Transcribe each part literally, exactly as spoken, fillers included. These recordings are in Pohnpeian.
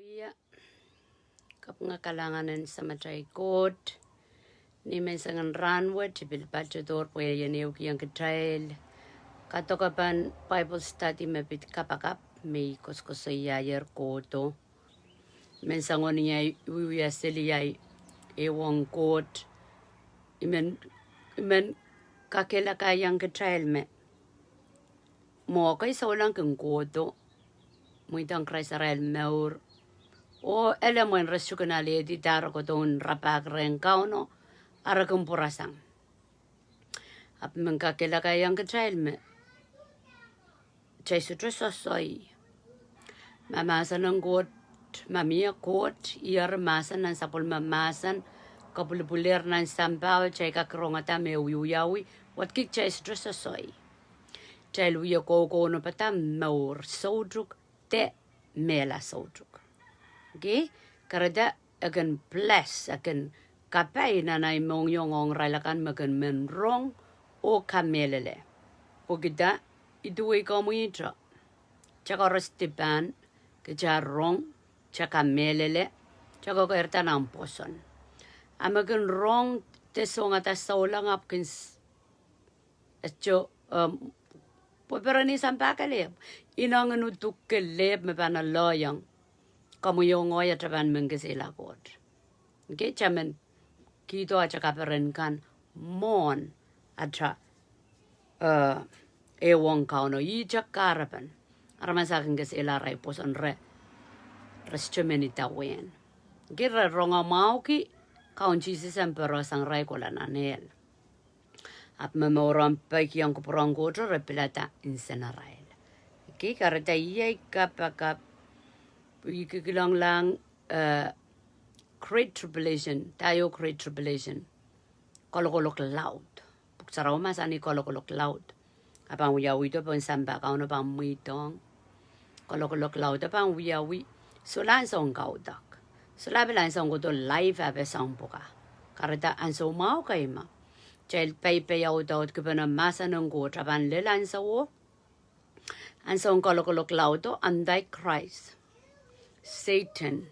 Ia, kapinga kalahngan en Samatail Koht. Ni menseng en rahn wet I pil patohdohr pwe I en ehukihong kitail kadokepen Bible study me pid kapakap me I koasokoasoiahier kohdo. Menseng ni ahi wiewia seli ahi ehuong Koht, I men, I men kakehlakaiong kitail me mwo ekei souleng kin kohdo, mweidohng Krais arail mour, oh ele mwein re sohte kin alehdi dahme re kohdo en rapahki rehn Kauno, a re kin pwurasang. Ahpw I men kakehlakaiong kitail me kitail sohte sohsoi. Ma mahsen en Koht, ma mie Koht, ih eri mahsen nan sapwellime mahsen, kapwilipwilehr nan sampah, kitail kak rongada me wiewiawi, wadki kitail sohte sohsoi. Kitail wie koukoun oh padahk mour soutuk de mehla soutuk. Okei, kahrehda e kin bless, e kin kapai nan ahi mohngiong ong irail akan me kin men rong oh kamehlele. Pwehkida I duwei komwi ihte, kitail koaros dipan, kitail rong, kitail kamehlele, kitail kokeirda nan pwoson. A me kin rong de songada souleng ahpw kin s-, e soh, em, pwe peren en sampah kelehpw, ineng en uduk kelehpw me pahn alohiong komwi oh ngehi atail pahn men kesehla Koht. Okei, kitail men kihdo atail kaperen kan mwohn atail, eh, ehuong Kauno. Ihte kahrepen aramas akan kesehla arail pwoson, re, re sohte men idawehn. Okei, re rongamwahuki Kaun Sises en pwarasang irail kohla nan ehl. Ahpw me mour en peikiong kupwur en Koht, re pilada nsenarail. Okei, kahrehda iei kapakap, I kikilang, eh, Great Tribulation, dahio Great Tribulation. Kalokolok laud. Pwuhk Sarawi mahsanih kalokolok laud. A pahn wiawihdo pohn sampah, Kauno pahn mweidohng. Kalokolok laud e pahn wiawi. Solahr ansoun kaudok. Solahr pil ansoun kohdo live ape soang pwuka. Kahrehda ansou mwahu kei me kitail paipai audaudkipene mahsen en Koht, a pahn lel ansowo, ansoun kalokolok laudo, Antichrist, Satan,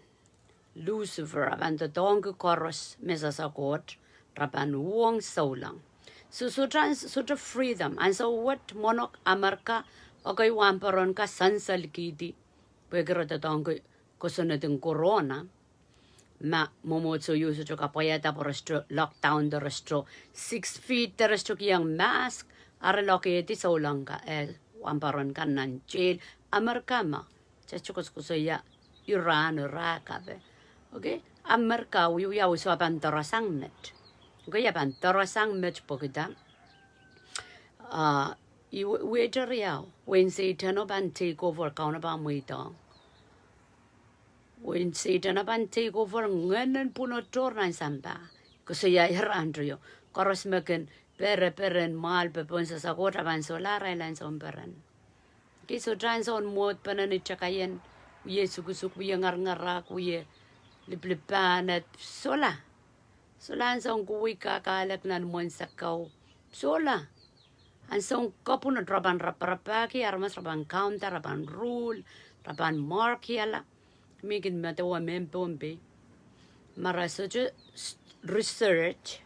Lucifer, a pahn doadoahngki koaros me sehse Koht, re pahn uhwong souleng. So, sohte, sohte freedom. Ansou wet mwohn Amerika, ekei wahnpoaron kan sansalikihdi pwehki re doadoahngki kosonned en corona. Ma mwomwohdiso ieu sohte kapwaiada pwe re sohte lockdown de re sohte six feet de re sohte kihong mask, a re lokehdi souleng kan, eh, wahnpoaron kan nan jail. Amerika me, kitail sohte koasokoasoia Iran, Iraq ape. Okei, Amerika wiewiawi, so a pahn dorasang met. Okei, a pahn dorasang met pwehkida, ah, I we-, wehte riau, wehin Sehdan o pahn take over, Kauno pahn mweidohng. Wehin Sehdan o pahn take over ngehnen pwunod tohr nan sampah. Koasoia iran rio, koaros me kin pereperen mwahl pohn sehse Koht a pahn solahr arail ansoun peren. Okei, sohte ansoun mwohd pene ni takaien, wie sukosuk, wie ngarangarak, wie liplipahn, eh, solahr. Solahr ansoun kuwei kakahlek nan imwen sakau. Solahr. Ansoun kapwunod re pahn raparapahki aramas, re pahn kaunda, re pahn rule, re pahn markihala. Mi kin medewe mehn Pohnpei, ma re sohte s-, research,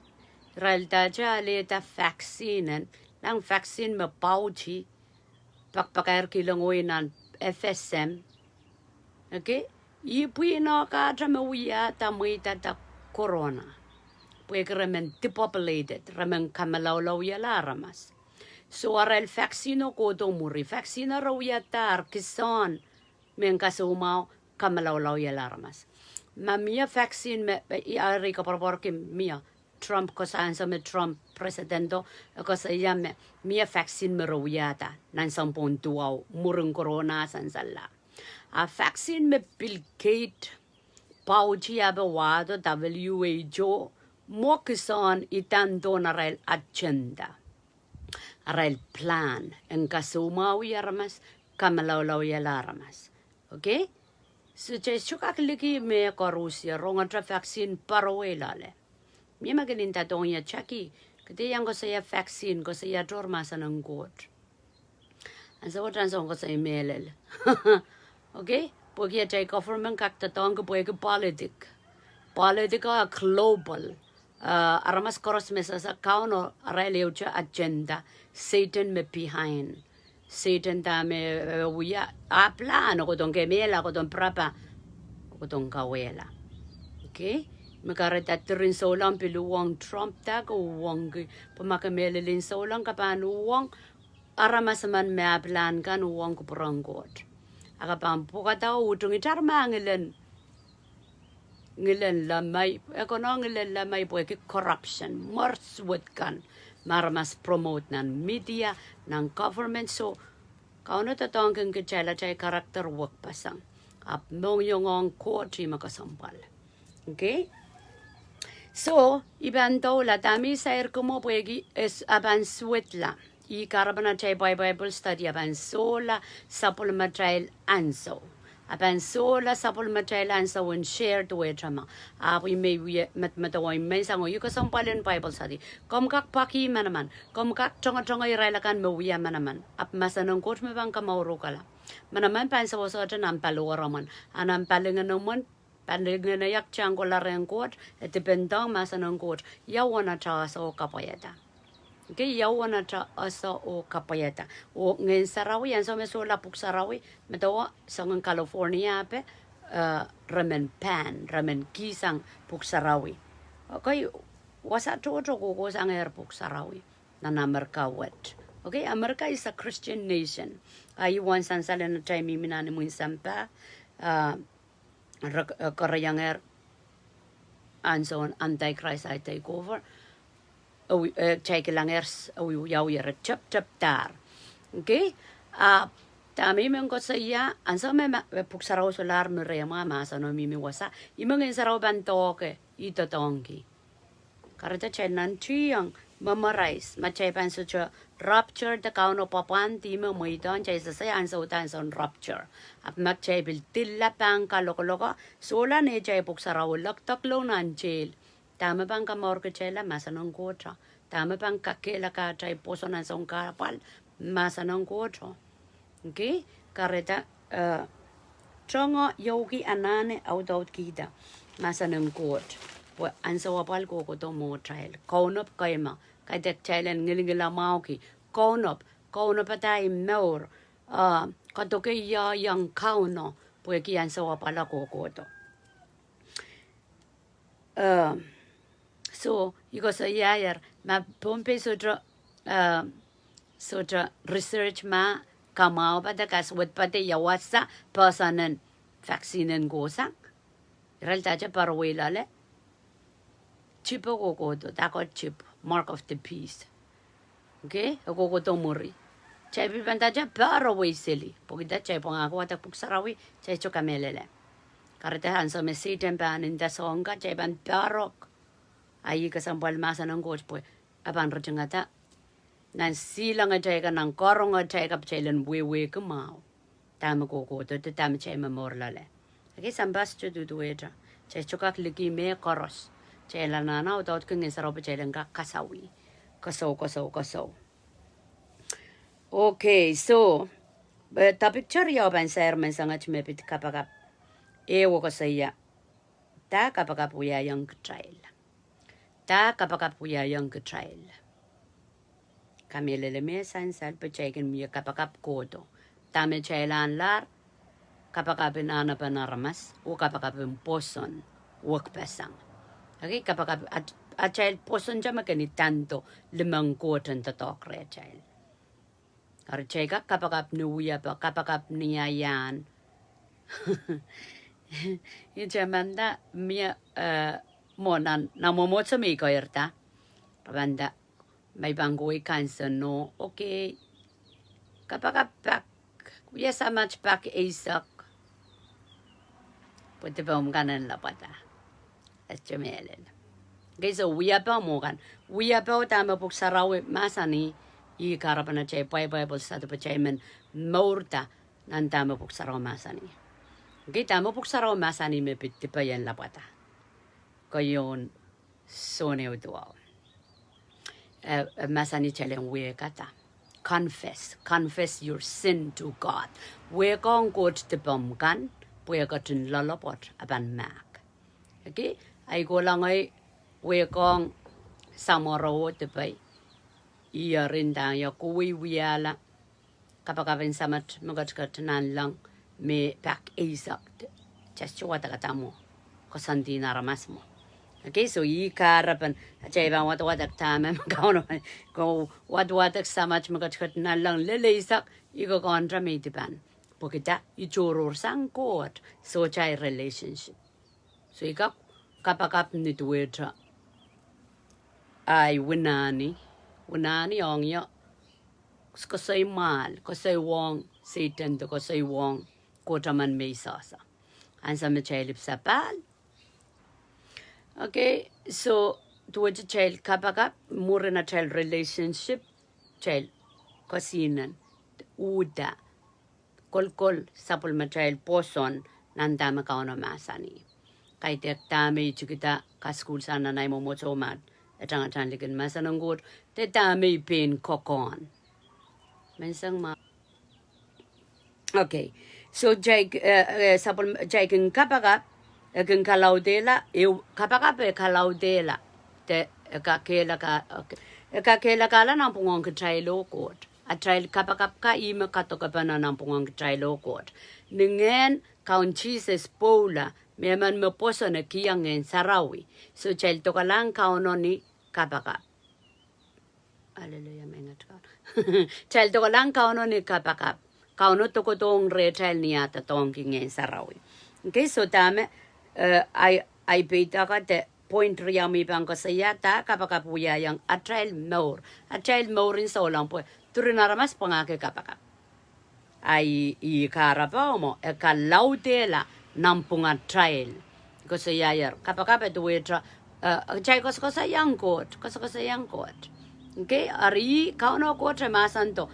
irail dahte alehda vaccine en, nan vaccine me Fauci pakapakier kilang oh nan F S M. Okei, ih pwihn o kahte me wiahda mweidada corona. Pwehki re men depopulated, re men kamalaulau iala aramas. So arail vaccine o kohdo mwuri, vaccine o re wiahdahr kisehn mehn kasoumwahu kamalaulau iala aramas. Ma mie vaccine me, me, I, eri koapworopworki mie Trump, koasoia ansou me Trump president o, e koasoia me mie vaccine me re wiahda nan sounpwong duwau mwurin corona sansalla. A vaccine me Bill Gates, Fauci ape wahdo, W H O, mwo kisehn idandohn arail agenda, arail plan en kasoumwahwi aramas, kamalaulau iala aramas. Okei? So kitail sohte kak liki me koarusie rongehte vaccine pwarowei loale. Mie me kin inda dohng ie, Jackie, ke dehr iang koasoia vaccine, koasoia tohr mahsen en Koht. Ansou wet ansoun koasoi mehlel. Okei? Pwehki atail government kak doadoahngki pwehki politic. Politic a global. Eh, aramas koaros me sehse Kauno arail ehute agenda. Sehdan me behind. Sehdan dahme, eh, wia, ah plan, e kohdohn kemehla, e kohdohn pirapa, e kohdohn kauwehla. Okay? Me kahrehda diren souleng pil uhwong Trump da ke uhwongki. Pwe ma ke mehlel en souleng ke pahn uhwong aramas emen me ah plan kan uhwong kupwuren Koht. A ke pahn pwukada oh utung itar ma ngilen ngilen lemei, e konehng ngilen lemei pwehki corruption, mwersuwed kan, me aramas promote nan media, nan government, so, Kauno doadoahngkin kitail atail character wekpeseng. Ahpw mohngiong ong Koht ih me kesempwal. Okay? So, I pahn doula dahme I sair kumwo pwehki e s-, a pahn suwedla. Ih kahrepen atail Bi-, Bible study a pahn sohla sapwellimatail ansou. A pahn sohla sapwellimatail ansou en share duwehte ma. Ahpw I mei wie, met, medemedewe I men sang oh ih kesempwal en Bible study. Komw kak peki manaman. Komw kak tongetongei irail akan me wia manaman. Ahpw mahsen en Koht me pahn kamourukala. Manaman pahn sewesehte nan paliweromwen. A nan palingenomwen, palingenomwen iang kohla rehn Koht, e dipendohng mahsen en Koht. Ia uwen atail ese oh kapwaiada. Okay, ia uwen atail ese oh kapwaiada. Oh Ngehn Sarawi, ansou me sohla Pwuhk Sarawi, medewe soangen California ape, eh, re men ban, re men kihsang Pwuhk Sarawi. Okay, wasa tohto kohkohsangehr Pwuhk Sarawi nan Amerika wet. Okay, America is a Christian nation. A ih uwen sansal en atail mihmi nan imwin sampah, ah, re-, eh, koaroiangehr ansoun Antichrist ahi take over. Ewi, eh, kitail kilangehr s-, ewi, wiawi re teptepdahr. Okay? Ah, dahme I men koasoia, ansou me ma-, eh, Pwuhk Sarawi solahr mi rehmwahu, mahseno mihmi wasa, ih me Ngehn Sarawi pahn doke, ih doadoahngki. Kahrehda kitail nantihong, memorize, ma kitail pahn sohte rapture de Kauno pwapwand ih me mweidohng, kitail sehse ansou da ansoun rapture. Ahpw ma kitail pil dilla pahn kalokoloko, sohla neitail Pwuhk Sarawi, lekdekloun nan tehl. Dahme pahn kamour kitailla, mahsen en Koht. Dahme pahn kakehlaka atail pwoson ansoun kahpwal, mahsen en Koht. Okay, kahrehda, eh, tongo, iouki, anahne, audaudkihda mahsen en Koht. Pwe ansou apwal kohkohdo mwohtail. Kaunop keima, kaidehk kitail en ngilngilamwahuki. Kaunop, kaunopada ei mour. Ah, kadoke ieiang Kauno, pwehki ansou apwal kohkohdo. Eh, so, I koasoiaier, ma Pohnpei sohte, eh, sohte research ma kamwahu pahn de kasuwed pahn de ia wasa poahsoanen vaccine en kohsang. Irail dahte pahrewehi loale. Chip e kohkohdo, dahkot chip, mark of the beast. Okay, e kohkohdo mwuri. Kitail pil pahn dahte pahrewehi seli. Pwehki da kitail pwangahki wadek Pwuhk Sarawi, kitail sohte kamehlele. Kahrehda ansou me Sehdan pahn nda soahng kan, kitail pahn pahrek. A ih kesempwal mahsen en Koht pwe, a pahn ritingada. Nan sihleng atail kan, nan karonge atail kan, kitail en wehwehki mwahu. Dahme kohkohdo, de dahme kitail momour loale. Okay, sampah sohte duduwehte. Kitail sohte kak liki mehkoaros. Kitail anahne audaudki Ngehn Sarawi pwe kitail en kak kasawih. Kasawih, kasawih, kasawih. Okay, so, eh, topic teri ahi pahn sair menseng et me pid kapakap. Ehu koasoia. Da kapakap wiahiong kitail. Da kapakap wiahiong kitail. Kamehlele me sansal pwe kitail kin wie kapakap kohdo. Dahme kitail ahnlahr, kapakap en anahnepen aramas, oh kapakap en pwoson, wekpeseng. Okay, kapakap at-, atail pwoson te me kin idando limehng Koht en doadoahk rehtail. Eri kitail kak kapakap ni wiepe, kapakap ni ahiahn. Ihte manda mie, eh, mwo nan, nan mwomwohdiso me I keirda. Re pahn nda, ma I pahn kohwei kansenno, okay. Kapakap pak, wia samat pak eisek. Pwe dipoum kan en lapwada. Ahpw kitail mehlel. Okay, so wiepe mwo kan. Wiepe oh dahme Pwuhk Sarawi mahsanih, ih kahrepen atail Bi-, Bible study pwe kitail men mourda nan dahme Pwuhk Sarawi mahsanih. Okay, dahme Pwuhk Sarawi mahsanih me pid dipe en lapwada. Keieun Sohn ehu duwau. Eh, eh, mahsanih kitail en wehkada. Confess. Confess your sin to God. Wehkohng Koht dipomw kan. pwe e ketin loalopwoat, a pahn mahk. Okay, a I kohla ngehi wehkohng samworo oh dipe. Ih eri ndahng ie kowe wiahla kapakap en Samat me ketiket nanleng me pak eisek. Just wadek dahme koasoandi nan aramas mwo. Okay, so ih kahrepen atail pahn wadawadek dahme me Kauno, ko wadawadek Samat me ketiket nanleng lel eisek, ih kokohn te me I dipan. Pwehki dah? I tohrohrsang Koht, sohte ahi relationship. So I kak kapakap ni duwehte ahi winahni, winahni ong ie koasoai mwahl, koasoai wong Sehdan de koasoai wong Koht emen me I sehse. Ansou me kitail ipwsapahl. Okay, so duwehte kitail kapakap, mwurin atail relationship, kitail kesihnen uhda kolkol sapwellimatail pwoson nan dahme Kauno mahsanih. Kaidehk dahme I tikida kasukuhlsang nan ahi mwomwohdiso ma e tangatang likin mahsen en Koht, de dahme I pein kokohn. Menseng ma Okay. So kitail, eh, eh, sapwel-, kitail kin kapakap, e kin kalaudehla, e, kapakap e kalaudehla. De, e kakehlaka-, okay. E kakehlakahla nanpwungen kitail oh Koht. Atail kapakap ka ih me kadokepene nanpwungen kitail oh Koht. Ni ngehn Kaun Sises pwoula, me emen me pwoson e kihong Ngehn Sarawi. So kitail dokalahng Kauno ni kapakap. Hallelujah, me ngat Kauno. Kitail dokalahng Kauno ni kapakap. Kauno dokodohng rehtail ni ah doadoahngki Ngehn Sarawi. Okay, so dahme, eh, ahi, ahi peidek de point riau me I pahn koasoia, dah kapakap wiahiong atail mour. Atail mour en souleng pwe duwen aramas pwangahki kapakap. A ih, ih kahrepe mwo, e kalaudehla nanpwungatail. Koasoiaier, kapakap e duwehte, eh, kitail koasokoasoiaiong Koht, koasokoasoiaiong Koht. Okay, eri ih Kauno Koht e mahsando,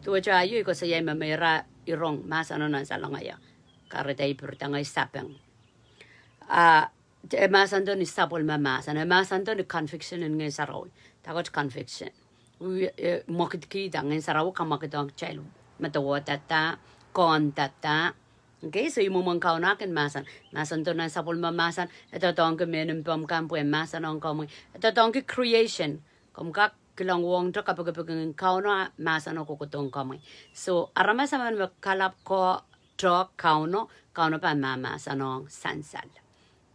duwehte ahi I koasoiai me meira I rong mahseno nan salongaia. Kahrehda I pirida ngehi sapeng. Ah, e mahsando ni sapwellime mahsen, e mahsando ni conviction en Ngehn Sarawi. Dahkot conviction? Wi-, eh, mwekidkihda, Ngehn Sarawi kamwekidohng kitail, medewe dahda, kohn dahda. Okay, so ih mwomwen Kauno ah kin mahsen. Mahsando nan sapwellime mahsen, e doadoahngki mehn mpomw kan pwe mahsen ong komwi. E doadoahngki creation. Komw kak kilang wongete kapikipik en Kauno ah mahseno kohkohdohng komwi. So, aramas emen me kalap ko-, tehk Kauno, Kauno pahn mahmahseno ong sansal.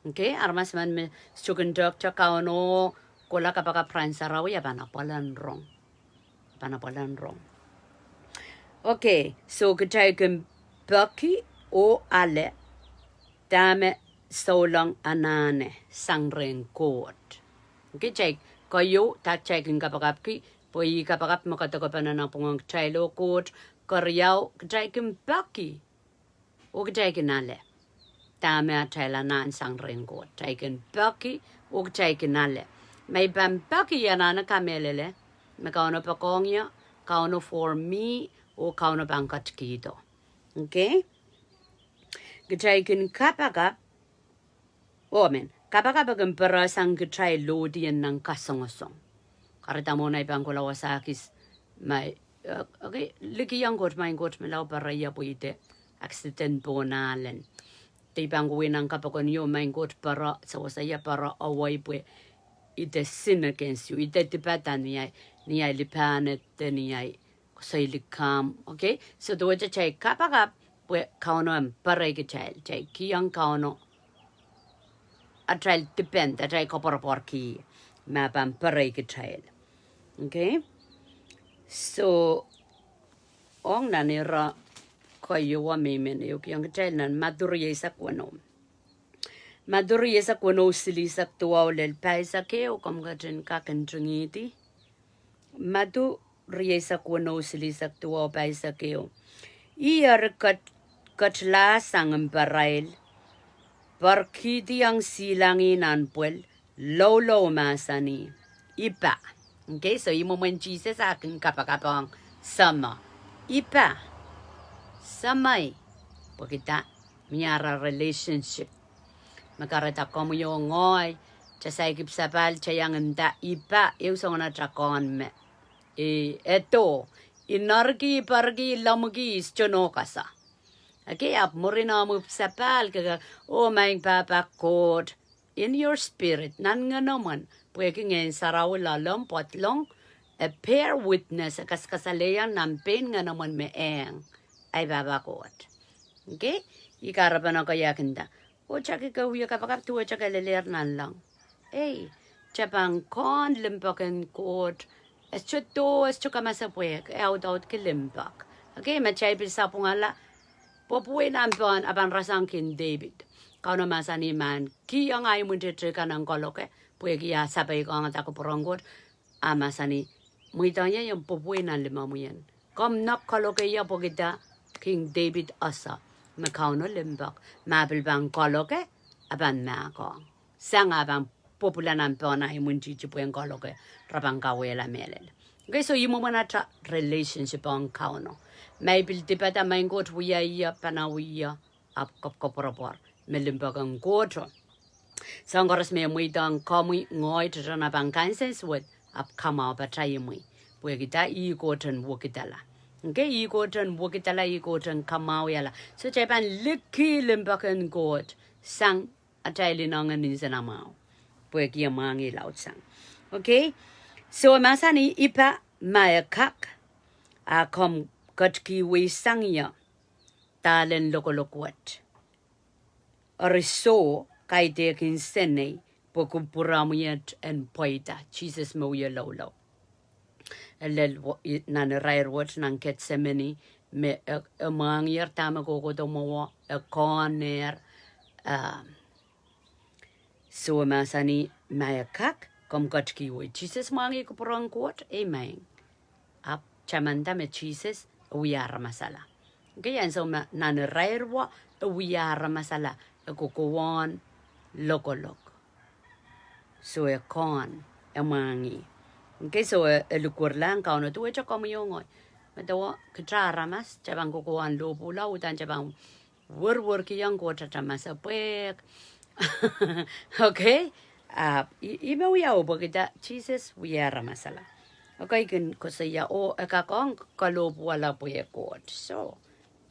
Okay, aramas emen me sohte kin tehkte Kauno, kohla kapakap rahn sarawi, e pahn apwal en rong. Pahn apwal en rong. Okay, so kitail kin peki oh ale dahme souleng anahne sang rehn Koht. Okay, kitail, keieu, dah kitail kin kapakapki, pwe ih kapakap me kadokepene nanpwungen kitail oh Koht. Keriau, kitail kin peki oh kitail kin ale dahme atail anahn sang rehn Koht. Kitail kin peki oh kitail kin ale. Ma I pahn peki, I anahne kamehlele me Kauno poakohng ie, Kauno for me, oh Kauno pahn ketikihdo. Okay? Kitail kin kapakap, oh, I men, kapakap e kin perehsang kitail lohdiong nan kasongosong. Kahrehda mwohn ahi pahn kohla wasa kis, ma, eh, okay, likiong Koht, Maing Koht me lao pere ie pwe ide accident pohn ahlen. De I pahn kohwei nan kapokon ieu, Maing Koht pere, sewese ie pere, awei pwe ide sin against you, ide dipata ni ahi, ni ahi lipane de ni ahi koasoai likamw, okay? So duwehte kitail kapakap pwe Kauno en pere kitail, kitail kihong Kauno atail dipend, atail koapworopworki, me pahn pere kitail. Okay? So, ong nan ire keieu me I men ehukihong kitail nan Madiu rieisek weneu. Madiu rieisek weneu, silihsek duwau lel pahisek ehu, komw ketin kak ntingihdi. Madiu rieisek weneu, silihsek duwau, pahisek ehu. Ih eri ket-, ketlahsang mparail, poarkihdiong silangih nan pwel, loulou, mahsanih, I pa. Okay, so ih mwomwen Sises ah kin kapakap ong Sahmo. I pa. Sahmo. Pwehki dah? Mie ara relationship. Me kahrehda komwi oh ngehi, kitail saikinte sapahl, kitail iang nda I pa, ehu soangen atail kohn me, eh, edo, I norki, I perki, I lemmwiki, I sohte nohkasa. Okay, ahpw mwurin omw ipwsapahl ke, oh, maing Pahpa Koht, in your spirit, nan ngenomwen, pwehki Ngehn Sarawi loalomw pwoatlong, e bear witness, e kasakasalehiong nan pein ngenomwen me ehng, ahi Pahpa Koht. Okay, ih kahrepen aka I kin nda, oh, kitail kak wia kapakap duwehte lelehr nanleng. Ei, kitail pahn kohn limpoak en Koht, e sohte, e sohte kamasepwehk, e audaudki limpoak. Okay, ma kitail pil sapwungala, pwopwei nan pehn, a pahn rasehng King David. Kauno mahsanih ma e kihong ahi imwintihti kan en kaloke, pwehki e sapeikihong kupwuren Koht, a mahsanih, mweidohng ie I en pwopwei nan limomwi en. Komw nek kaloke ie pwehkihda King David ese me Kauno limpoak. Ma pil pahn kaloke, a pahn mahkohng. Sang a pahn pwopwula nan pehn ahi imwintihti pwehn kaloke, re pahn kauwehla mehlel. Okay, so ih mwomwen atail relationship ong Kauno. Ma I pil dipada, maing Koht, wia ie, pahn wia ie, ahpw kopwkopworopwor me limpoak en Koht o. Soahng koaros me mweidohng komwi, ngehi, tohto, a pahn kansensuwed, ahpw kamwahu pata imwi. Pwehkihda ih Koht en wekidala. Okay, ih Koht en wekidala, ih Koht en kamwahwihala. So kitail pahn likih limpoak en Koht sang atail inengen nsenamwahu. Pwehki e mwahngih laudsang. Okay, so e mahsanih, ipa ma e kak, a komw ketikihwei sang ie dahl en lokolok wet. Eri soh, kaidehkin senei, pwe kupwuromwi et en pweida. Sises me wie loulou. E lel wa-, i-, nan irair wet nan Ketsemeni, me e, e mwahngiher dahme kohkohdo mwowe, e kohnehr, ah, so e mahsanih, ma e kak, komw ketikihwei. Sises mwahngih kupwuren Koht, ei maing. Ahpw tamanda me Sises e wia aramasala. Okay, ansou me nan irair wo e wia aramasala, e kokohwei lokolok. So e kohn, e mwahngih. Okay, so e, e likweriong Kauno duwehte komwi oh ngehi. Medewe kitail aramas, kitail pahn kokohwei lohpwulo, uhdahn kitail pahn werwerkihong Koht atail masepwehk. Okay? Ahpw, i, ih me wia o pwehkihda Sises wia aramasala. Okay, I kin koasoia oh e kak ong kalohpwuwala pwe Koht. So,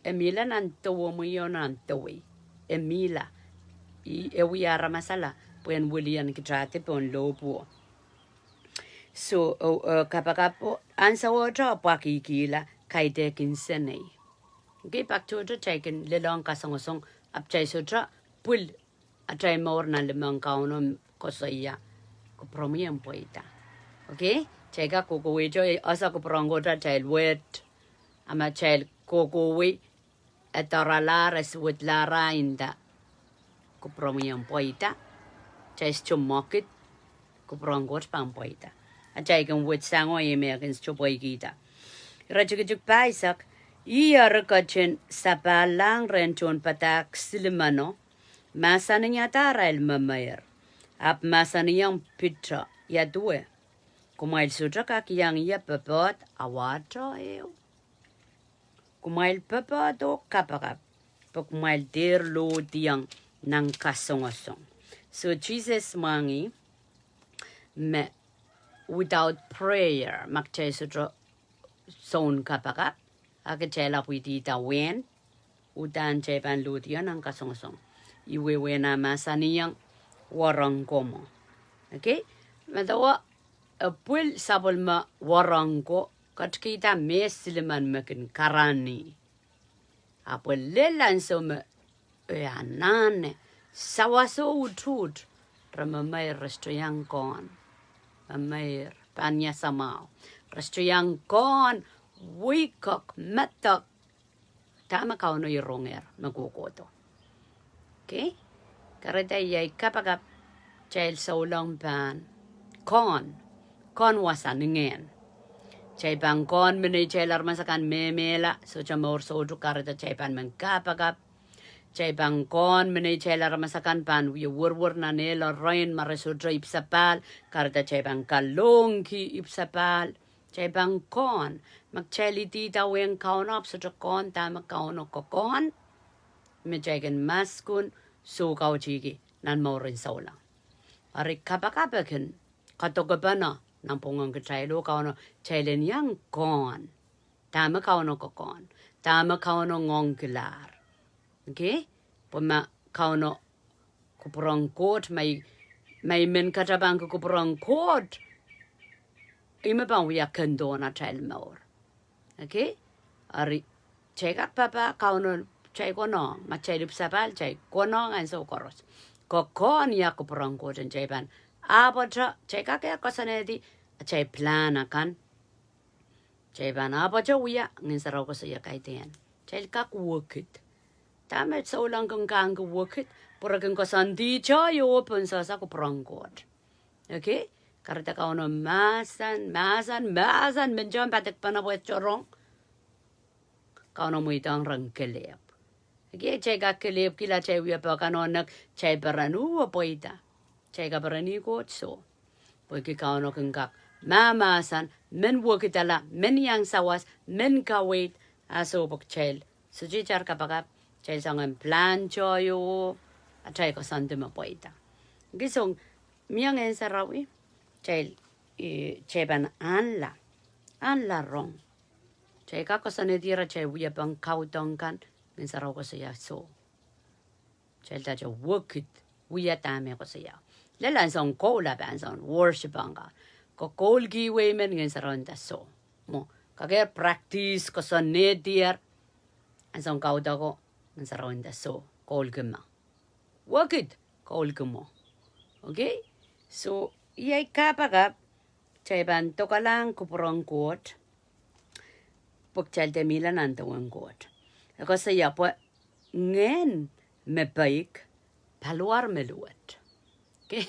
e mihla nan dewemwio, nan dewei. E mihla. Ih, e wia aramasala pwehn wilian kitail dipen lohpwuo. So, oh, eh, kapakap o, ansou wet e pwakihkihla, kaidehkin senei. Okay, pak tohto kitail kin lelohng kasongosong, ahpw kitail sohte pwil atail mour nan limehng Kauno, koasoia, kupwuromwi en pweida. Okay? Kitail kak kohkohwei, kitail ese kupwuren Koht atail wet, a ma kitail kohkohwei, e doaralahr, e suwedlahr, e nda, kupwuromwi en pweida. Kitail sohte mwekid, kupwuren Koht pahn pweida. A kitail kin wet sang o ih me e kin sohte pweikihda. Iretikitik pahisek, ih eri ketin sapahlahng rehn tohnpadahk silimeno, mahsanihada arail memeir. Ahpw mahsanihong Piter, ia duwe, kumwail sohte kak iang ie popohd awahto ehu? Kumwail popohdo kapakap, pwe kumwail dehr lohdiong nan kasongosong. So Sises mwahngih me without prayer, ma kitail sohte soun kapakap, a kitail ahpw idihda wehn, uhdahn kitail pahn lohdiong nan kasongosong. Ih wehwehn ah mahsanihong warong ko mwo. Okay? Medewe, e pwil sapwellime warong ko, ketikihda me silimen me kin karanih. Ahpw e lel ansou me e anahne, sawaso utuht, re memeir re sohte iang kohn. Memeir, pahn iasamwahu. Re sohte iang kohn, weikek, medek, dahme Kauno irongehr me kohkohdo. Okay? Kahrehda iei kapakap kitail souleng pahn kohn, kohn wasa ni ngehn. Kitail pahn kohn me neitail aramas akan mehmehla, sohte mour soutuk, kahrehda kitail pahn men kapakap. Kitail pahn kohn me neitail aramas akan pahn wie werwer nan ehl erein ma re sohte ipwsapahl, kahrehda kitail pahn kalohngki ipwsapahl. Kitail pahn kohn, ma kitail idihda wehn Kauno ahpw sohte kohn dahme Kauno kokohn, me kitail kin maskun soukautihki nan mouren souleng. Eri kapakap e kin kadokepene nan pwungen kitail oh Kauno, kitail en iang kohn dahme Kauno kokohn, dahme Kauno ngoangkilahr. Okay? Pwe ma Kauno kupwuren Koht, ma i, ma i men katapanki kupwuren Koht, ih me pahn wia kendohn atail mour. Okay? Eri, kitail kak papah Kauno, kitail konehng, ma kitail ipwsapahl, kitail konehng ansou koaros. Kokohn ia kupwuren Koht en kitail pahn ahpwete, kitail kak koasoanehdi atail plan akan. Kitail pahn ahpwete wia, Ngehn Sarawi koasoia kaidehn. Kitail kak wekid. Dahme souleng kin kak wekid, pwe re kin koasoandi kitail oh pohnsehse kupwuren Koht. Okay? Kahrehda Kauno mahsen, mahsen, mahsen, men kitail padikpene pwe tohrohr. Kauno mweidohng ren kelehpw. Okay, kitail kak kelehpwkihla, kitail wia pekanohnek, kitail peren uhwong pweida. Kitail kaperenki Koht soh. Pwehki Kauno kin kak mahmahsen, men wekidala, men iang sawas, men kaweid, a soh pwe kitail sohte itar kapakap, kitail soangen plan kitail oh atail koasoandi me pweida. Okay, so, mie Ngehn Sarawi, kitail, eh, kitail pahn ahnla, ahnla rong. Kitail kak koasoanehdi ira kitail wiepen kaudok kan, Ngehn Sarawi koasoia soh. Kitail kak wekid, wia dahme koasoia. Lel ansoun koul, ahpw ansoun worship ong Koht. Ke koulki wei men, Ngehn Sarawi nda soh. Mwo, kak practice koasoanehdier, ansoun kaudok ko, Ngehn Sarawi nda soh, koulki mwo. Wekid, koulki mwo. Okay? So, iei kapakap, kitail pahn dokalahng kupwuren Koht, pwe kitail de mihla nan dewen Koht. E koasoia pwe ngehn me peik, paliwar me luwet. Okay?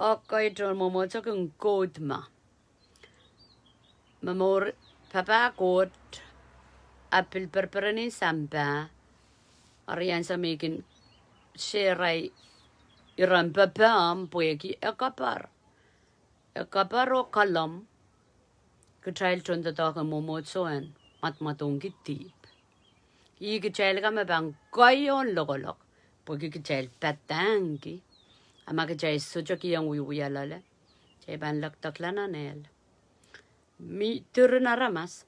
Okay, tohn mwomwohdiso kin koud ma. Me mour, papah Koht, a pil pereperen en sampah, eri ansou me I kin share iren pepehm pwehki e kapar. E kapar oh kalam kitail tohndoadoahk en mwomwohdiso en mwadmwadongki dihp. Ih kitail ka me pahn kohieng lokolok, pwehki kitail padahngki. A ma kitail sohte kihong wiewia loale, kitail pahn lekdekla nan ehl. Mie diren aramas,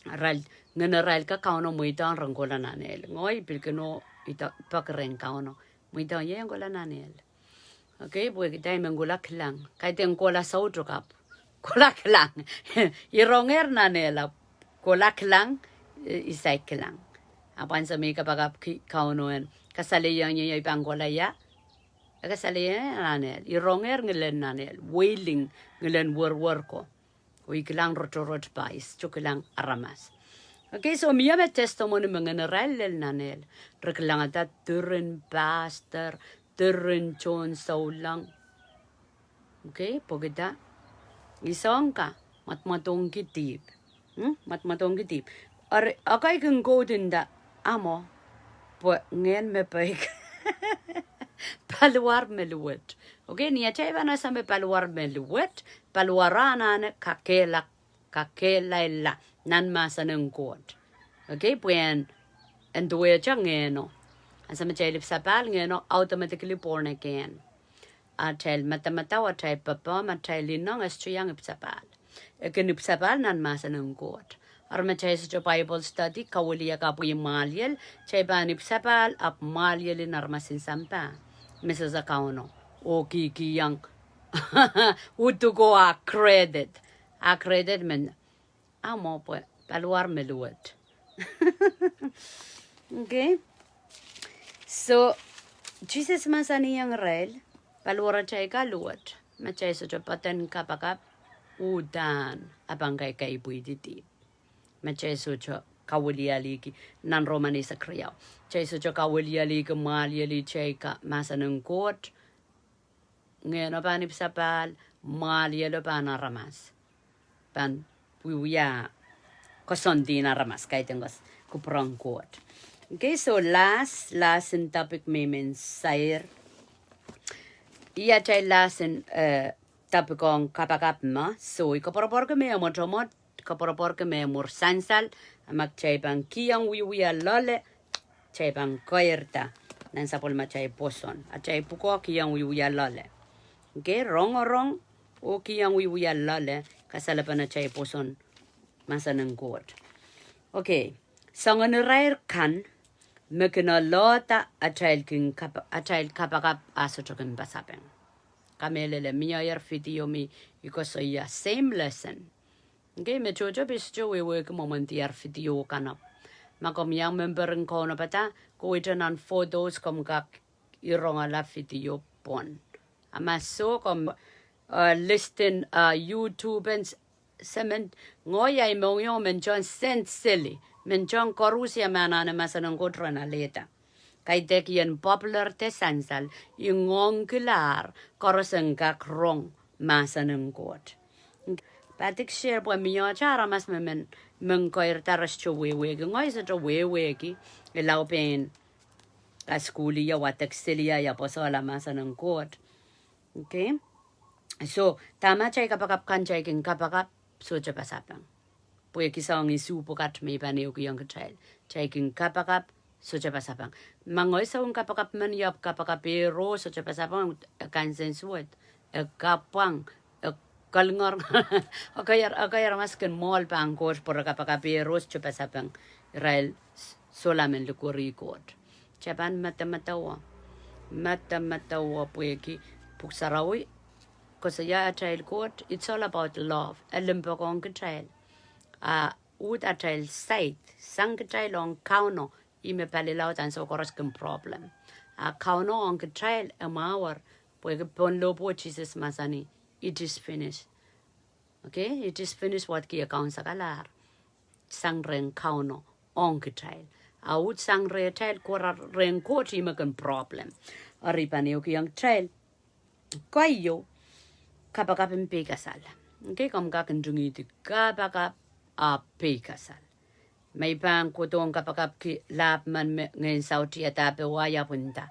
irail, ngehn irail ka Kauno mweidohng ren kohla nan ehl. Ngehi pil kin oh, ih peki rehn Kauno, mweidohng ie en kohla nan ehl. Okay, pwehki dahme kohla kilang. Kaidehn kohla soutuk ahpw kohla kilang. I rongehr nan ehl ahpw kohla kilang, eh, I saik kilang. Ahpw ansou me I kapakapki Kauno en kasalehiong ie, ie I pahn kohla ia. E kasalehiong ie nan ehl. I rongehr ngilen nan ehl. Wailing, ngilen werwer ko. Oh I kilang rotorot pais, I sohte kilang aramas. Okay, so mie me testimony me ngehn irail lel nan ehl. Re kilangada diren pastor, diren tohn souleng. Okay, pwehki da, I soang ka, mwadmwadongki dihp. Hmm? Mwadmwadongki dihp. Eri, okay, kin koud nda, a mwo, pwe ngehn me peik, paliwar me luwet. Okay, ni atail pahn ese me paliwar me luwet, paliwar anahne kakehlaka, kakehlailla nan mahsen en Koht. Okay, pwe en, en duwehte ngehno. Ansou me kitail ipwsapahl, ngehno automatically born again. Atail madamadau, atail pepehm, atail ineng e sohte iang ipwsapahl. E kin ipwsapahl nan mahsen en Koht. Eri ma kitail sohte Bible study, kawiliakapwih mwahliel, kitail pahn ipwsapahl ahpw mwahliel en aramas en sampah. Me sehse Kauno. Oh kihkihong uduko a credit. A credit men, a mwo pwe paliwar me luwet. Okay. So, Sises mahsanihong irail, paliwaratail ka luwet, ma kitail sohte poaden kapakap, uhdahn, a pahn kaikaipwihdi dihp. Ma kitail sohte kawilialiki, nan Roman eisek riau. Kitail sohte kawilialiki mwahliel atail ka mahsen en Koht, ngehno pahn ipwsapahl, mwahlielo pahn aramas. Pahn wiewia koasoandi en aramas, kaidehn koas, kupwuren Koht. Okay, so last, last in topic me I men sair. Ih atail last in, eh, topic ong kapakap me. So, I koapworopworki me mwotomwot, koapworopworki me mwuhr sansal, a ma kitail pahn kihong wiewia loale, kitail pahn keirda nan sapwellime atail pwoson. Atail pwukoa kihong wiewia loale. Okay, rongorong oh kihong wiewia loale, kasalepen atail pwoson mahsen en Koht. Okay, soangen irair kan, me kin oalohda atail kin kap-, atail kapakap a sohte kin pasapeng. Kamehlele, mie video me I koasoia same lesson. Okay, me tohto pil sohte wehwehki mwomwen diar video kan. Ma komw iang member en Kauno Padapadahk, kohwei nan photos komw kak irongala video pwon. A ma soh komw, uh, listen, uh, YouTube en s-, semen, ngehi ahi mohngiong men tohn send seli, men tohn koaruhsie me anahne mahsen en Koht ren alehda. Kaidehk I en popular de sansal, I ngoangkilahr koaros en kak rong mahsen en Koht. Padahk share pwe mie aramas me men, men koirda re sohte wehwehki, ngehi sohte wehwehki, I lao pein kasukuhl ie, wadek seli ie, pwosonla mahsen en Koht. Okay? So, dahme atail kapakap kan, atail kin kapakap sohte pasapeng. Pwehki soangen isuh pwukat me I pahn ehukihong kitail. Atail kin kapakap sohte pasapeng. Ma ngehi soun kapakap men, I ahpw kapakap ehu sohte pasapeng, e kansensuwed, e kapwang, e kalingor. Okay, ar-, okay, aramas kin mwohl pahn Koht pwe re kapakap ehu sohte pasapeng. Irail s-, solahr men likwerih Koht. Kitail pahn medemedewe. Medemedewe pwehki Pwuhk Sarawi koasoia atail Koht, it's all about love. E limpoakohng kitail. A uhd atail said, sang kitail ong Kauno, ih me palilaud ansou koaros kin problem. A Kauno ong kitail e mwahuer, pwehki pohn lohpwuo Sises mahsanih, it is finished. Okay, it is finished, wadki e kaun sakalahr. Sang rehn Kauno ong kitail. A uhd sang rehtail, koaros rehn Koht ih me kin problem. Eri I pahn ehukihong kitail keieu, kapakap en peikasal. Okay, komw kak ntingihdi kapakap ahpw peikasal. Ma I pahn kohdohn kapakapki lahp men me ngehn saut iadape wai, ahpw nda,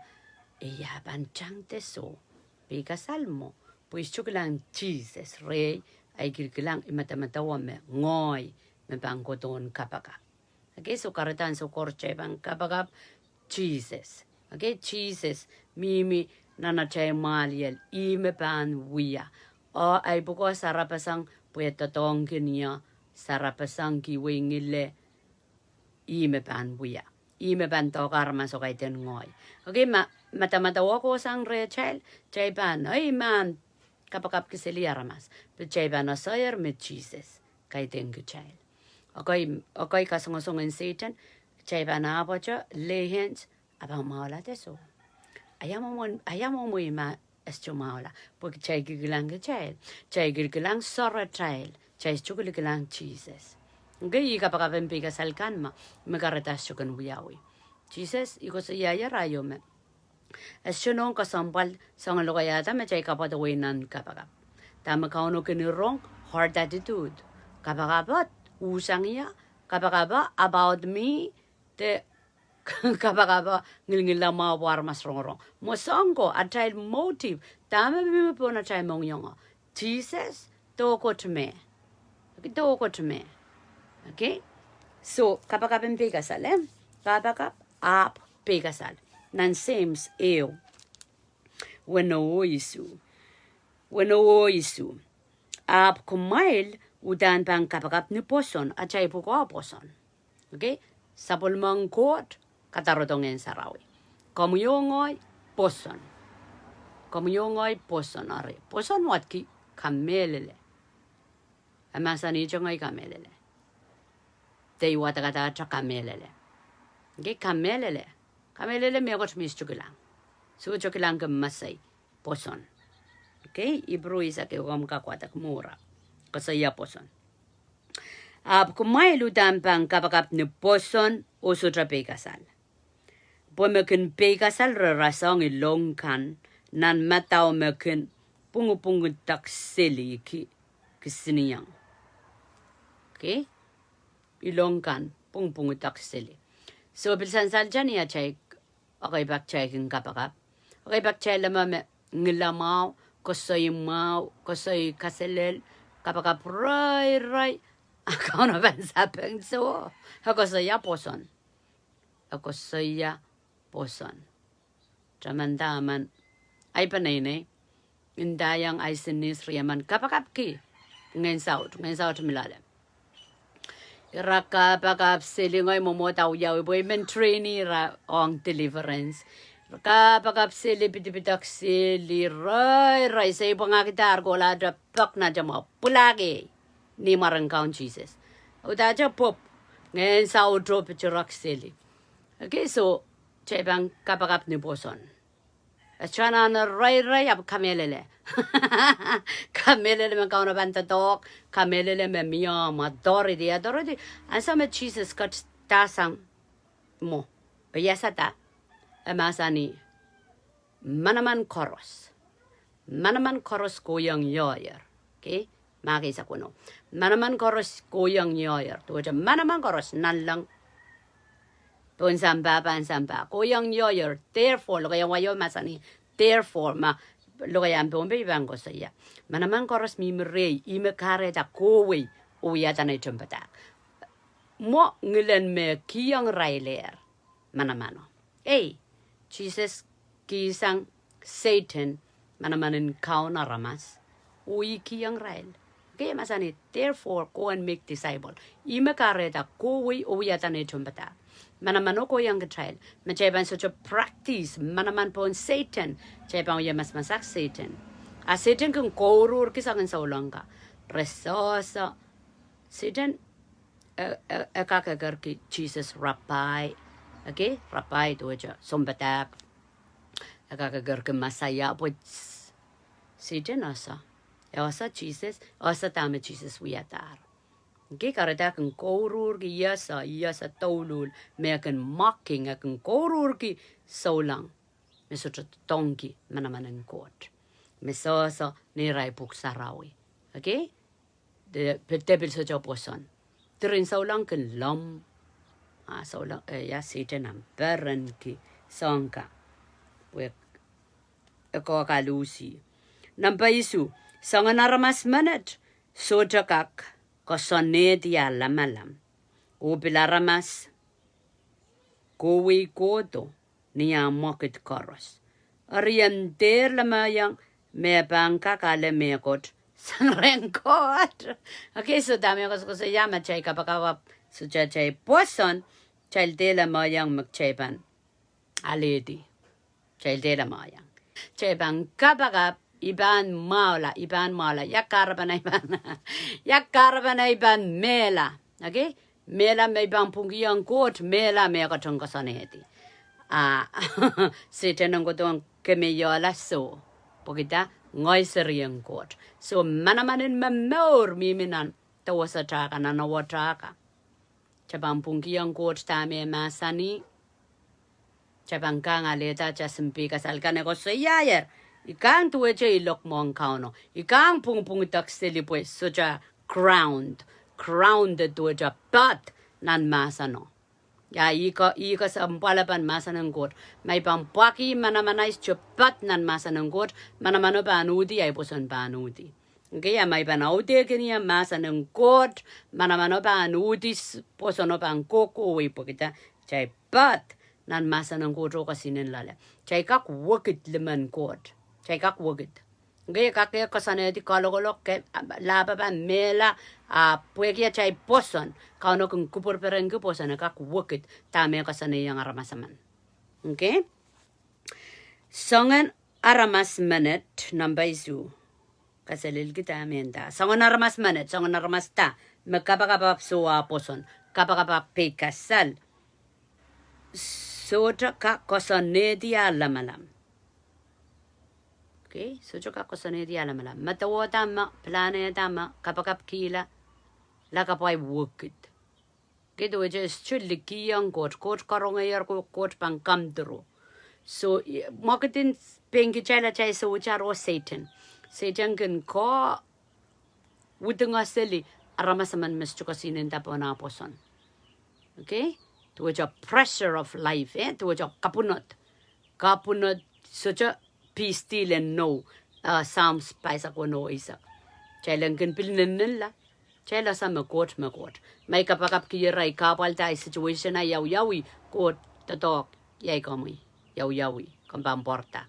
e ia pahn tang de soh, peikasal mwo. Pwe I sohte kilang Sises, rehi, ahi kilkilang, I medemedewe me ngehi me pahn kohdohn kapakap. Okay, so kahrehda ansou koaros kitail pahn kapakap Sises. Okay, Sises mihmi nan atail mwahliel, ih me pahn wia. Oh ahi pwukoa sarapasang pwe doadoahngkin ie, sarapasang, kihwei, ngile, ih me pahn wia. Ih me pahn doahke aramas oh kaidehn ngehi. Okay, ma, medemedewe kohsang rehtail, kitail pahn, ei, mahn kapakapki seli aramas. Pwe kitail pahn asair me Sises kaidehn kitail. Okay, okay, kasongosong en Sehdan, kitail pahn ahpwete, lay hands, a pahn mwahula de soh. Ahi mwomwen, ahi mwomwen ma e sohte mwahula, pwe kitail kilkilang kitail. Kitail kilkilang sohratail. Kitail sohte kilkilang Sises. Okay, ih kapakap en peikasal kan me, me kahrehda e sohte kin wiawi. Sises, I koasoiaier aio me e sohte nohn kesempwal soangen lokaiahda me kitail kapwada wei nan kapakap. Dahme Kauno kin rong, heart attitude. Kapakap e uhsang ie, kapakap e about me, de kapakap e ngilngila mwahu pwe aramas rongorong. Mwo soang ko, atail motive, dahme mihmi pohn atail mohngiong. Sises, doh Koht me. Okay, doh Koht me. Okay? So, kapakap en peikasal, eh? Kapakap ahpw peikasal. Nan James ehu, weneu oh isuh. Weneu oh isuh. Ahpw kumwail uhdahn pahn kapakap ni pwoson, atail pwukoa pwoson. Okay? Sapwellimen Koht, kadarodohng Ngehn Sarawi. Komwi oh ngehi pwoson. Komwi oh ngehi pwoson, eri pwoson wadki kamehlele. E mahsanihte ngehi kamehlele. De I wadekada ahte kamehlele. Okay, kamehlele. Kamehlele mehkot me I sohte kilang. Sohte kilangki me sei pwoson. Okay, Ipru eisek ehu, komw kak wadek mwuhr. Koasoia pwoson. Ahpw kumwail uhdahn pahn kapakap ni pwoson oh sohte peikasal. Pwe me kin peikasal re rasehng ilong kan, nan madau me kin pwungupwungudek seli ki, kisinieng. Okay? Ilong kan, pwungupwungudek seli. So, pil sansalda ni atail, okay, pak kitail kin kapakap. Okay, pak kitail leme me ngila mwahu, koasoi mwahu, koasoi kaselel, kapakap reirei, a Kauno pahn sapeng soh. E koasoia pwoson. E koasoia pwoson. Tamanda, aman, ahi peneinei, ndaiong ahi sinis, riemen kapakapki ngehn saut, ngehn saut mi loale. Ira kapakap seli, ngehi mwomwohd awiawi pwe I men train ira ong deliverance. Kapakap seli, pidipidek seli, rei, rei, seipwangahkidahr, kohlahte pek nan te mwo, pwulaki ni mwaren Kaun Sises. Udahte pwop, ngehn sauto pitirek seli. Okay, so, kitail pahn kapakap ni pwoson. E sohte anahne rei, rei, ahpw kamehlele. Kamehlele me Kauno pahn doadoahk, kamehlele me mie authority, authority. Ansou me Sises ketidahsang mwo, e iasada, e mahsanih, manaman koaros. Manaman koaros kohiong ioier. Okay? Mahk eisek weneu. Manaman koaros kohiong ioier. Duwehte manaman koaros nanleng, pohn sampah, pahn sampah, kohiong ioier. Therefore, lokaiahn wai o mahsanih therefore, ma lokaiahn Pohnpei pahn koasoia, manaman koaros mihmi rehi, ih me kahrehda kohwei oh wiahda nei tehnpadahk. Mwo ngilen me kihong irailehr manamano. Ei, Sises kihsang Sehdan, manaman en kaun aramas, oh ih kihong irail. Okay, mahsanih, therefore, go and make disciple. Ih me kahrehda kohwei oh wiahda nei tehnpadahk. Manamano kohiong kitail, me kitail pahn sohte practice manaman pohn Sehdan, kitail pahn wia masamasak Sehdan. A Sehdan kin kouruhrki soangen souleng ka. Re sehse, Sehdan, e, e, e kak ekerki Sises Rabbi. Okay, Rabbi duwehte sounpadahk. E kak ekerki Mesaia, pwe Sehdan ese, e ese Sises, ese dahme Sises wiadahr. Okay, kahrehda e kin kouruhrki, ese, ese douluhl, me e kin mocking, e kin kouruhrki souleng me sohte doadoahngki manaman en Koht, me sehse neirail Pwuhk Sarawi. Okay? De, de pil sohte pwoson. Diren souleng kin lom. A souleng, e, ia Sehdan ahpw perenki soahng ka, pwe e kohkaluhsi. Nahmpe isuh, soangen aramas menet sohte kak koasoanehdi ah lamalam, oh pil aramas kohwei kohdo ni ah mwekid koaros. Eri e dehr lemehiong me pahn kak ale mehkot sang rehn Koht. Okay, so dahme koasokoasoia, ma kitail kapakap ahpw sohte kitail pwoson, kitail dehr lemehiong me kitail pahn alehdi. Kitail dehr lemehiong. Kitail pahn kapakap, I pahn mwahula, I pahn mwahula, ia kahrepen ei pahn, ia kahrepen ei pahn mehla. Okay? Mehla me I pahn pwungkihong Koht, mehla me e ketin koasoanehdi. A Sehdan en kohdohn kemehiohla soh, pwehki dah? Ngehi serien Koht. So manaman en momour mihmi nan dewesatail ka, nan ewetail ka. Kitail pahn pwungkihong Koht dahme e mahsanih. Kitail pahn kang alehda atail simpih kasal kan. E koasoiaier, I kang duwehte I lok mwohn Kauno. I kang pwungpwungdek seli pwe sohte ground. Ground duwehte ped nan mahseno. Ia, I ke, I kesempwalpen mahsen en Koht. Ma I pahn pwakih manamanahi sohte ped nan mahsen en Koht, manamano pahn uhdi, ahi pwoson pahn uhdi. Okay, ia ma I pahn audehkin ie mahsen en Koht, manamano pahn uhdi, s-, pwosono pahn kohkohwei pwehki dah? Kitail ped nan mahsen en Koht oh kesihnen loale. Kitail kak wekid limen Koht. Kitail kak wekid. Okay, kak e koasoanehdi kalokolok, ke, lahpo pahn mehla, a pwehki atail pwoson. Kauno kin kupwurperenki pwoson, e kak wekid dahme e koasoanehiong aramas emen. Okay? Soangen aramas menet, nahmpe isuh. Kaselel kitail mehnda. Soangen aramas menet, soangen aramas da, me kapakap ahpw soh ah pwoson, kapakap ahpw peikasal, sohte kak koasoanehdi ah lamalam. Okay, sohte kak koasoanehdi ah lamalam. Medewe dahme, pilahn dahme, kapakapkihla, lakapw ahi wekid. Okay, duwehte e sohte likih ong Koht, Koht karongehier, Koht, Koht pahn come through. So, i, mwekid en pein kitail atail soutar oh Sehdan. Sehdan kin kak wudinga seli aramas emen me sohte kesihnen dah pohn ah pwoson. Okay? Duwehte pressure of life, eh? Duwehte kapwunod. Kapwunod sohte pihsdil en nou, ah, Psalms pahisek weneu eisek. Kitail en kin pil nennenla. Kitail ese me Koht me Koht. Ma I kapakapkihira, I kahpwalda, ahi situation, ahi awiawi, Koht doadoahk, ia I komwi, ia awiawi, komw pahn pwarada.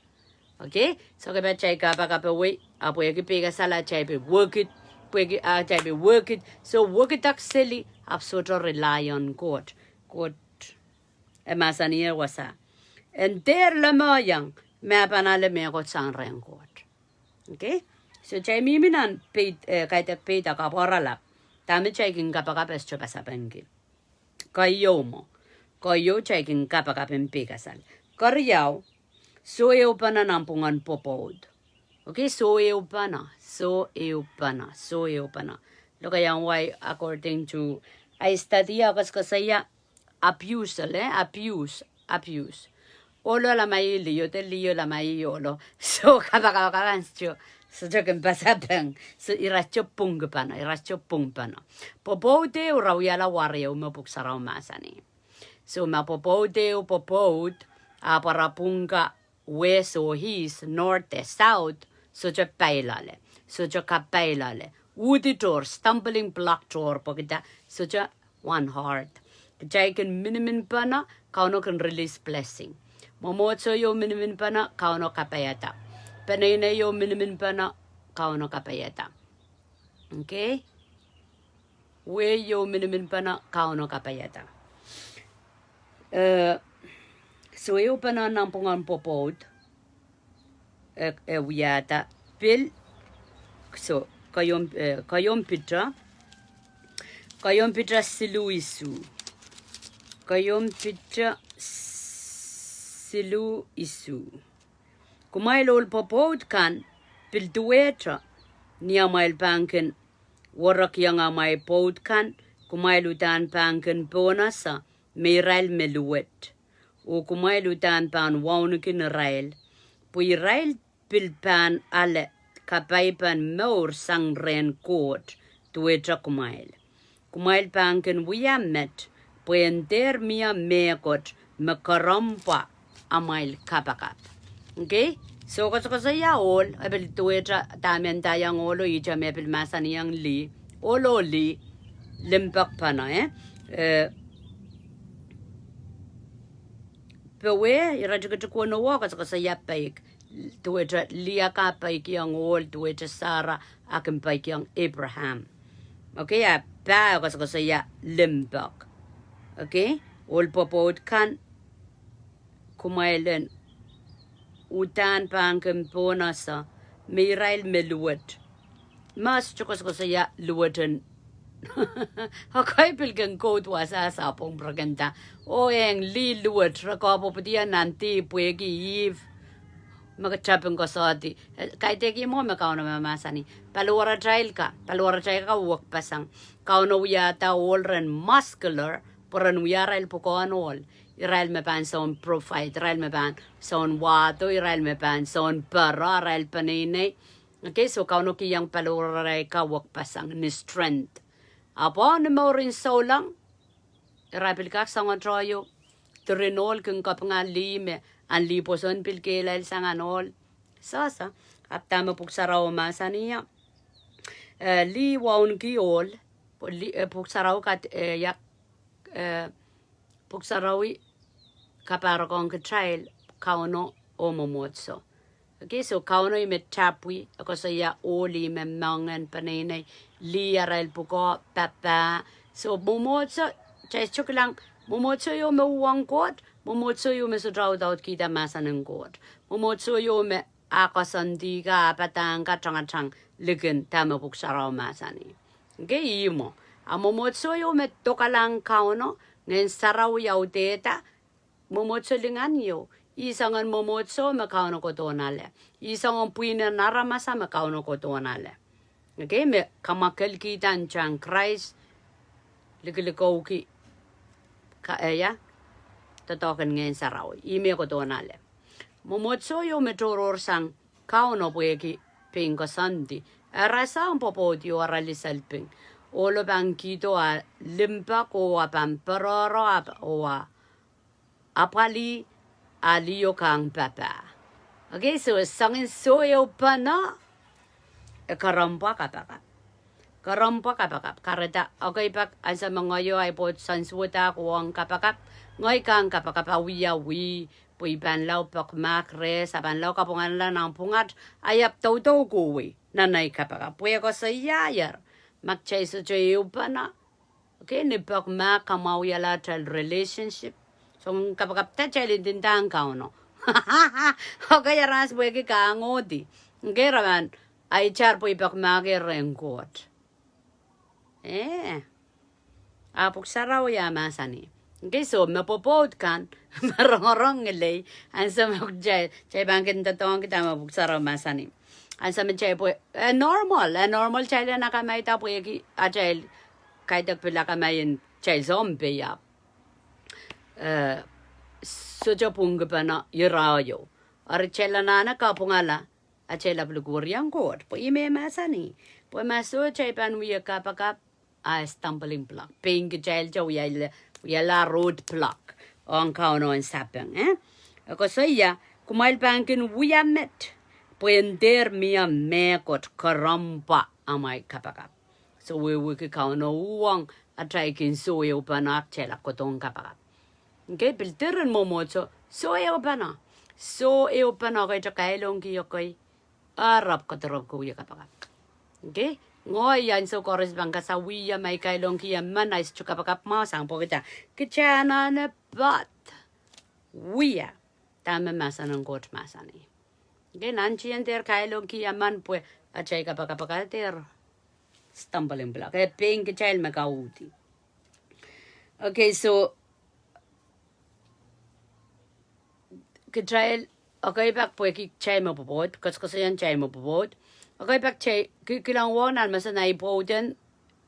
Okay? So ke pahn kitail kapakap wei, ahpw pwehki peikasal atail pil wekid, pwehki, ah, kitail pil wekid, so wekidek seli, ahpw sohte rely on Koht. Koht, e mahsanih wasa, en dehr lemohng me pahn ale mehkot sang rehn Koht. Okay? So kitail mihmi nan peid, eh, kaidehk peid a kapwaralap. Dahme kitail kin kapakap e sohte pasapengki. Keieu mwo. Keieu kitail kin kapakap en peikasal. Keriau, soh ehu pene nanpwungen pwopwoud. Okay, soh ehu pene, soh ehu pene, soh ehu pene. Lokaiahn wai, according to, I study a koasokoasoia abuse, eh, abuse, abuse. Ohlo lamaili, ode lih lamaili ohlo. So, kapakap kan sohte, sohte kin pasapeng. So, ira sohte pwungki pene, ira sohte pwung pene. Pwopwoud ehu ira wiahla wari ehu me Pwuhk Sarawi mahsanih. So, ma pwopwoud ehu pwopwoud, ahpw ira pwungki west or east, north or south, sohte pailoale, sohte kapailoale. Uhdi tohr, stumbling block tohr, pwehki dah, sohte one heart. Kitail kin minimin pene, Kauno kin release blessing. Mwomwohdiso ieu minimin pene, Kauno kapaiada. Peneinei ieu minimin pene, Kauno kapaiada. Okay? Wehi ieu minimin pene, Kauno kapaiada. Eh, soh ehu pene nanpwungen pwopwoud, eh, eh, wiahda pil, so, keieun, eh, keieun Piter, keieun Piter siluh isuh. Keieun Piter siluh isuh. Kumwail ohl pwopwoud kan, pil duwehte, ni amwail pahn kin werekiong amwail pwoud kan, kumwail uhdahn pahn kin pohnese me irail me luwet. Oh kumwail uhdahn pahn wauneki irail, pwe irail pil pahn ale kapaipen mour sang rehn Koht, duwehte kumwail. Kumwail pahn kin wia met, pwe en dehr mie mehkot me kerempwa amwail kapakap. Okay? So koasokoasoia ohl, e pil duwehte dahme ndaiong ohlo, ihte me pil mahsanihong lih, ohlo lih, limpoak pene, eh? Eh, powe, ira tikitik weneu koasokoasoia peik. Duwehte lih a kak peikiong ohl, duwehte Sara a kin peikiong Abraham. Okay, a pah koasokoasoia limpoak. Okay, ohl pwopwoud kan, kumwail en uhdahn pahn kin pohnese me irail me luwet. Ma sohte koasokoasoia luwet en. Okay, pil kin koud wasa sa pwung prekenda. Oh eng lih luwet, re koapworopwodia nan dihp pwehki Ihp me tapin koasoandi. Eh, kaidehk mwo me Kauno mahsanih, paliwaratail ka, paliwaratail ka wekpeseng. Kauno wiahda ohl ren muscular, pwe ren wia arail pwukoahn ohl. Irail me pahn soun provide, irail me pahn soun wahdo, irail me pahn soun pere arail peneinei. Okay, so Kauno kihong paliwaratail ka wekpeseng ni strength. Ahpw ni mourin souleng, ira pil kak sangete ieu, diren ohl kin kapinga lih me, ahn lih pwoson pil kehlail sang ahn ohl. Sohsa, ahpw dahme Pwuhk Sarawi mahsanih, eh, lih wauneki ohl, pwe lih, eh, Pwuhk Sarawi kat, eh, ia, eh, Pwuhk Sarawi kapahrek ong kitail Kauno oh mwomwohdiso. Okay, so Kauno ih me tapwi, e koasoia ohl ih me moangen peneinei, lih arail pwukoa, papah. So mwomwohdiso, kitail sohte kilang, mwomwohdiso ieu me uhwong Koht, mwomwohdiso ieu me sohte audaudkihda mahsen en Koht. Mwomwohdiso ieu me a koasoandi ka, a padahk ka, tangatang likin dahme Pwuhk Sarawi mahsanih. Okay, ihmwo. A mwomwohdiso ieu me dokalang Kauno, Ngehn Sarawi audehda, mwomwohdiso lingan ieu. Ih soangen mwomwohdiso me Kauno kohdohn ale. Ih soangen pwihn en aramas me Kauno kohdohn ale. Okay, me kamwakelkihda ntahn Krais, likilikouki, ka, eh, ia, doadoahk en Ngehn Sarawi. Ih me kohdohn ale. Mwomwohdiso ieu me tohrohr sang Kauno pwehki pein koasoandi. Ira soang pwopwoud ieu ara liselping. Ohlo pahn kihdo a limpoak oh a pahn perero a p-, oh a apwalih, a liho kang papah. Okay, so soangen soh ehu pene, e kerempwa kapakap. Kerempwa kapakap. Kahrehda, okay, pak ansou me ngehi oh ahi pwoud soansuwed uhwong kapakap, ngehi kang kapakap, a wia wih, pwe I pahn lao pekmahk rehs, a pahn lao kapwunganla nanpwungat, a I ahpw doudoukohwei. nan ei kapakap. Pwe koasoiaier, ma kitail sohte ehupene, okay, ni pek ma kamwahwihala atail relationship. Soangen kapakap da kitail ndinda ong Kauno. Okay, aramas pwehki kahngohdi. Okay, raman, a itar pwe I pek mahk rehn Koht. Eh. A Pwuhk Sarawi a mahsanih. Okay, so me pwopwoud kan, me rongorong ngilen, ansou me kitail, kitail pahn kin doadoahngki dahme Pwuhk Sarawi mahsanih. Ansou me kitail pwe, eh, normal, eh, normal kitail en akamaida pwehki atail kaidehk pil akamai en kitail sounpei ahpw, eh, sohte pwungkipene iraio. Eri kitail anahne kapwungala, atail ahpw likwerih ong Koht. Pwe ih me mahsanih. Pwe ma soh kitail pahn wia kapakap, a stumbling block. Pein kitail te wiahla, wiahla road block ong Kauno en sapeng, eh? E koasoia, kumwail pahn kin wia met, pwe en dehr mie mehkot kerempwa amwail kapakap. So wehwehki Kauno uhwong atail kin soh ehupene ahpw kitail kohdohng kapakap. Okay, pil diren mwomwohdiso, soh ehupene. Soh ehupene, okay, te kailongki, okay. Arap kadarap ko wia kapakap. Okay? Ngehi ansou koaros pahn kasawih ma I kailongki emen, I sohte kapakap mwahu sang pwehki da. Kitail anahne poad wia dahme mahsen en Koht mahsanih. Okay, nantihong dehr kailongki emen pwe atail kapakap dehr stumbling block. Eh, pein kitail me kauhdi. Okay, so kitail, okay, pak pwehki kitail me pwopwoud, koasoakoasoiong kitail me pwopwoud. Okay, pak kitail, ki, kilang wong nan mesen ei pwouden,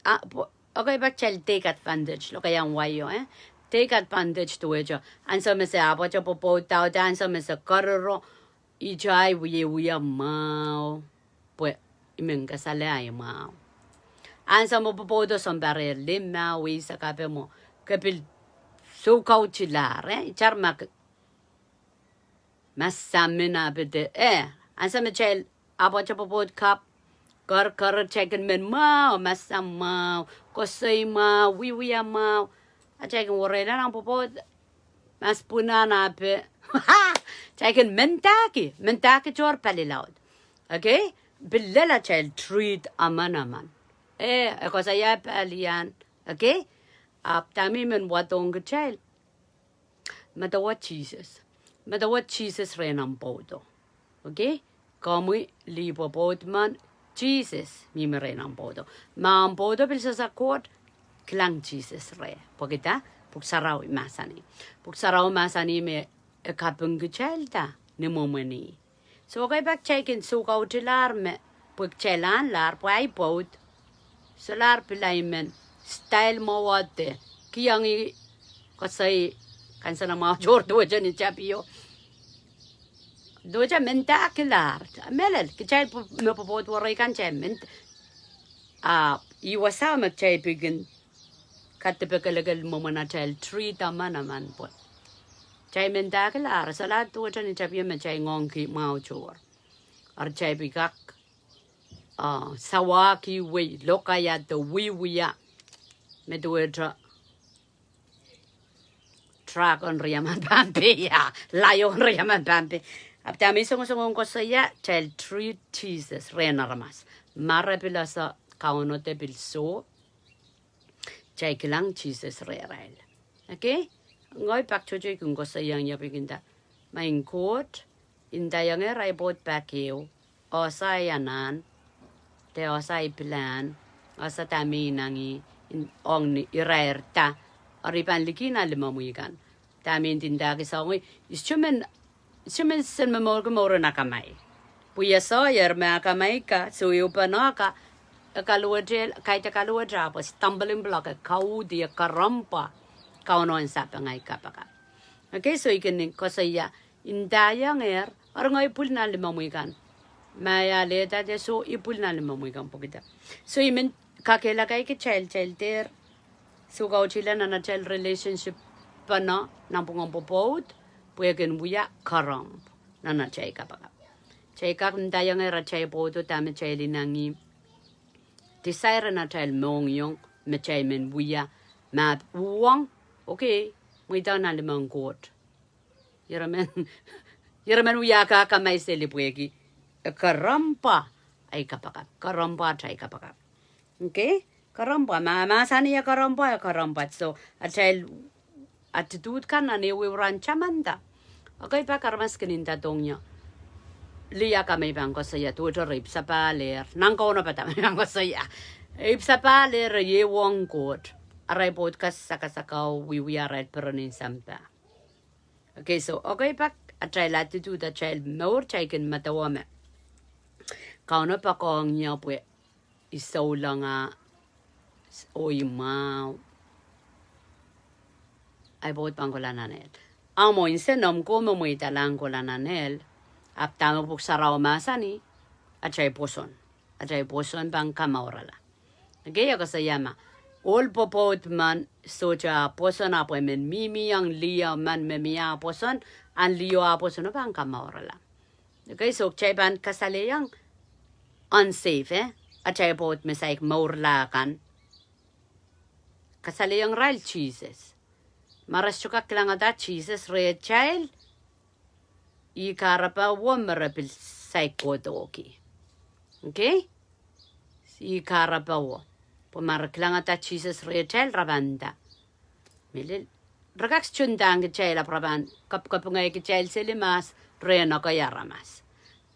a, pwo-, okay, pak kitail take advantage, lokaiahn waio, eh? Take advantage duwehte. Ansou me se apwahte pwopwoud, dauda ansou me se karoro, ihte ahi wiewia mwahu. Pwe I men kasale ahi mwahu. Ansou me pwopwoudo sounpar lime, wisa kape mwo, ke pil soukautihlahr, eh? Itar ma ke masamin apete, eh, ansou me kitail apwahte pwopwoud kapw, kar, kar, kitail kin men mwahu, masan mwahu, koasoi mwahu, wiewia mwahu. A kitail kin wereila nan pwopwoud, mas pwunahn ape. Kitail kin mendahki, mendahki tohr pali laud. Okay? Pil lel atail treat emen emen. Eh, e koasoia palian. Okay? Ahpw dahme I men wadohng kitail. Medewe Sises. Medewe Sises rehn omw pwoudo. Okay? Komwi lih pwopwoud men, Sises mihmi rehn omw pwoudo. Ma omw pwoudo pil sehse Koht, kilang Sises reh. Pwehki da, Pwuhk Sarawi mahsanih. Pwuhk Sarawi mahsanih me e kaping kitailda ni mwomwen ih. So, okay, pak kitail kin soukautihlahr me, pwe kitail ahnlahr, pwe ahi pwoud. Solahr pil ahi men, style mwowe de, kihong ih, koasoi, kansala mwahu tohr duwehte ni tapio. Duwehte mendahkilahr. Mehlel, kitail pw-, me pwopwoud werei kan kitail mend-, a, ih wasa me kitail pil kin kadipe kelekel mwomwen atail treat emen emen pwe kitail mendahkilahr, solahr duwehte ni tapio me kitail ngoangki mwahu tohr. Eri kitail pil kak, a, sawaki wei, lokaia de wiewia. Me duwehte dragon riemen pahn pei, a, lion riemen pahn pei. Ahpw dahme I songosong ong koasoia, kitail treat Sises rehn aramas. Ma re pil ese Kauno de pil soh, kitail kilang Sises rehrail. Okay? Ngehi pak tohto I kin koasoiong ie pwehki nda, Maing Koht, I ndaiong ehr ahi pwoud pak ehu, oh se ahi anahn, de oh se ahi pilahn, oh se dahme I inengieng, ong ni irair da, eri I pahn liki nan limomwi kan. Dahme I ndindahki soahngo, I sohte men, I sohte men sehse momourki mouren akamai. Pwe I eseier me akamai ka, soh ehupene ka, e kaluwete, kaidehk kaluwete ahpw stumbling block, e kauhdi, e kerempwa Kauno en sapeng ahi kapakap. Okay, so I kin koasoia, I ndaiong ehr, eri ngehi pwil nan limomwi kan. Ma e alehda de soh, I pwil nan limomwi kan pwehki da. So I men kakehlaka kitail, kitail dehr soukautihla nan atail relationship pene nanpwungen pwopwoud, pwe e kin wia kerempwa nan atail kapakap. Kitail kak ndaiong ehr atail pwoudo dahme kitail inengieng, desire en atail mohngiong me kitail men wia, ma uhwong, okay, mweidohng nan limomw Koht. Ire men, ire men wiahki akamai seli pwehki e kerempwa, ei kapakap. Kerempwa atail kapakap. Okay? Kerempwa, ma, mahsanih e kerempwa, e kerempwa. So, atail attitude kan nan ehuehu rahn tamanda. Okay, pak aramas kin nda dohng ie. Lih a ka me I pahn koasoia, duwehte re ipwsapahl ehr. Nan Kauno padahk me I pahn koasoia. E ipwsapahl ehr, e ehuong Koht. Arail pwoud kasakasakau, wiewia arail peren en sampah. Okay, so, okay, pak atail attitude, atail mour, kitail kin medewe me Kauno poakohng ie pwe I souleng ah, oh I mwahu. Ahi pwoud pahn kohla nan ehl. Ahmw nsenamw ko me mweidala en kohla nan ehl. Ahpw dahme Pwuhk Sarawi mahsanih, atail pwoson. Atail pwoson pahn kamourala. Okay, e koasoia ma ohl pwopwoud men sohte ah pwoson, ahpw e men mihmi ong liho men me mie ah pwoson, ahn liho ah pwoson o pahn kamourala. Okay, so kitail pahn kasalehiong unsafe, eh? Atail pwoud me saik mourla kan. Kasalehiong irail Sises. Ma re sohte kak kilangada Sises rehtail, ih kahrepe wo me re pil saik kohdohki. Okay? Ih kahrepe wo. Pwe ma re kilangada Sises rehtail, re pahn nda, mehlel, re kak sohte ndahng kitail ahpw re pahn kapikapinga kitail seli mahs rehn ekei aramas.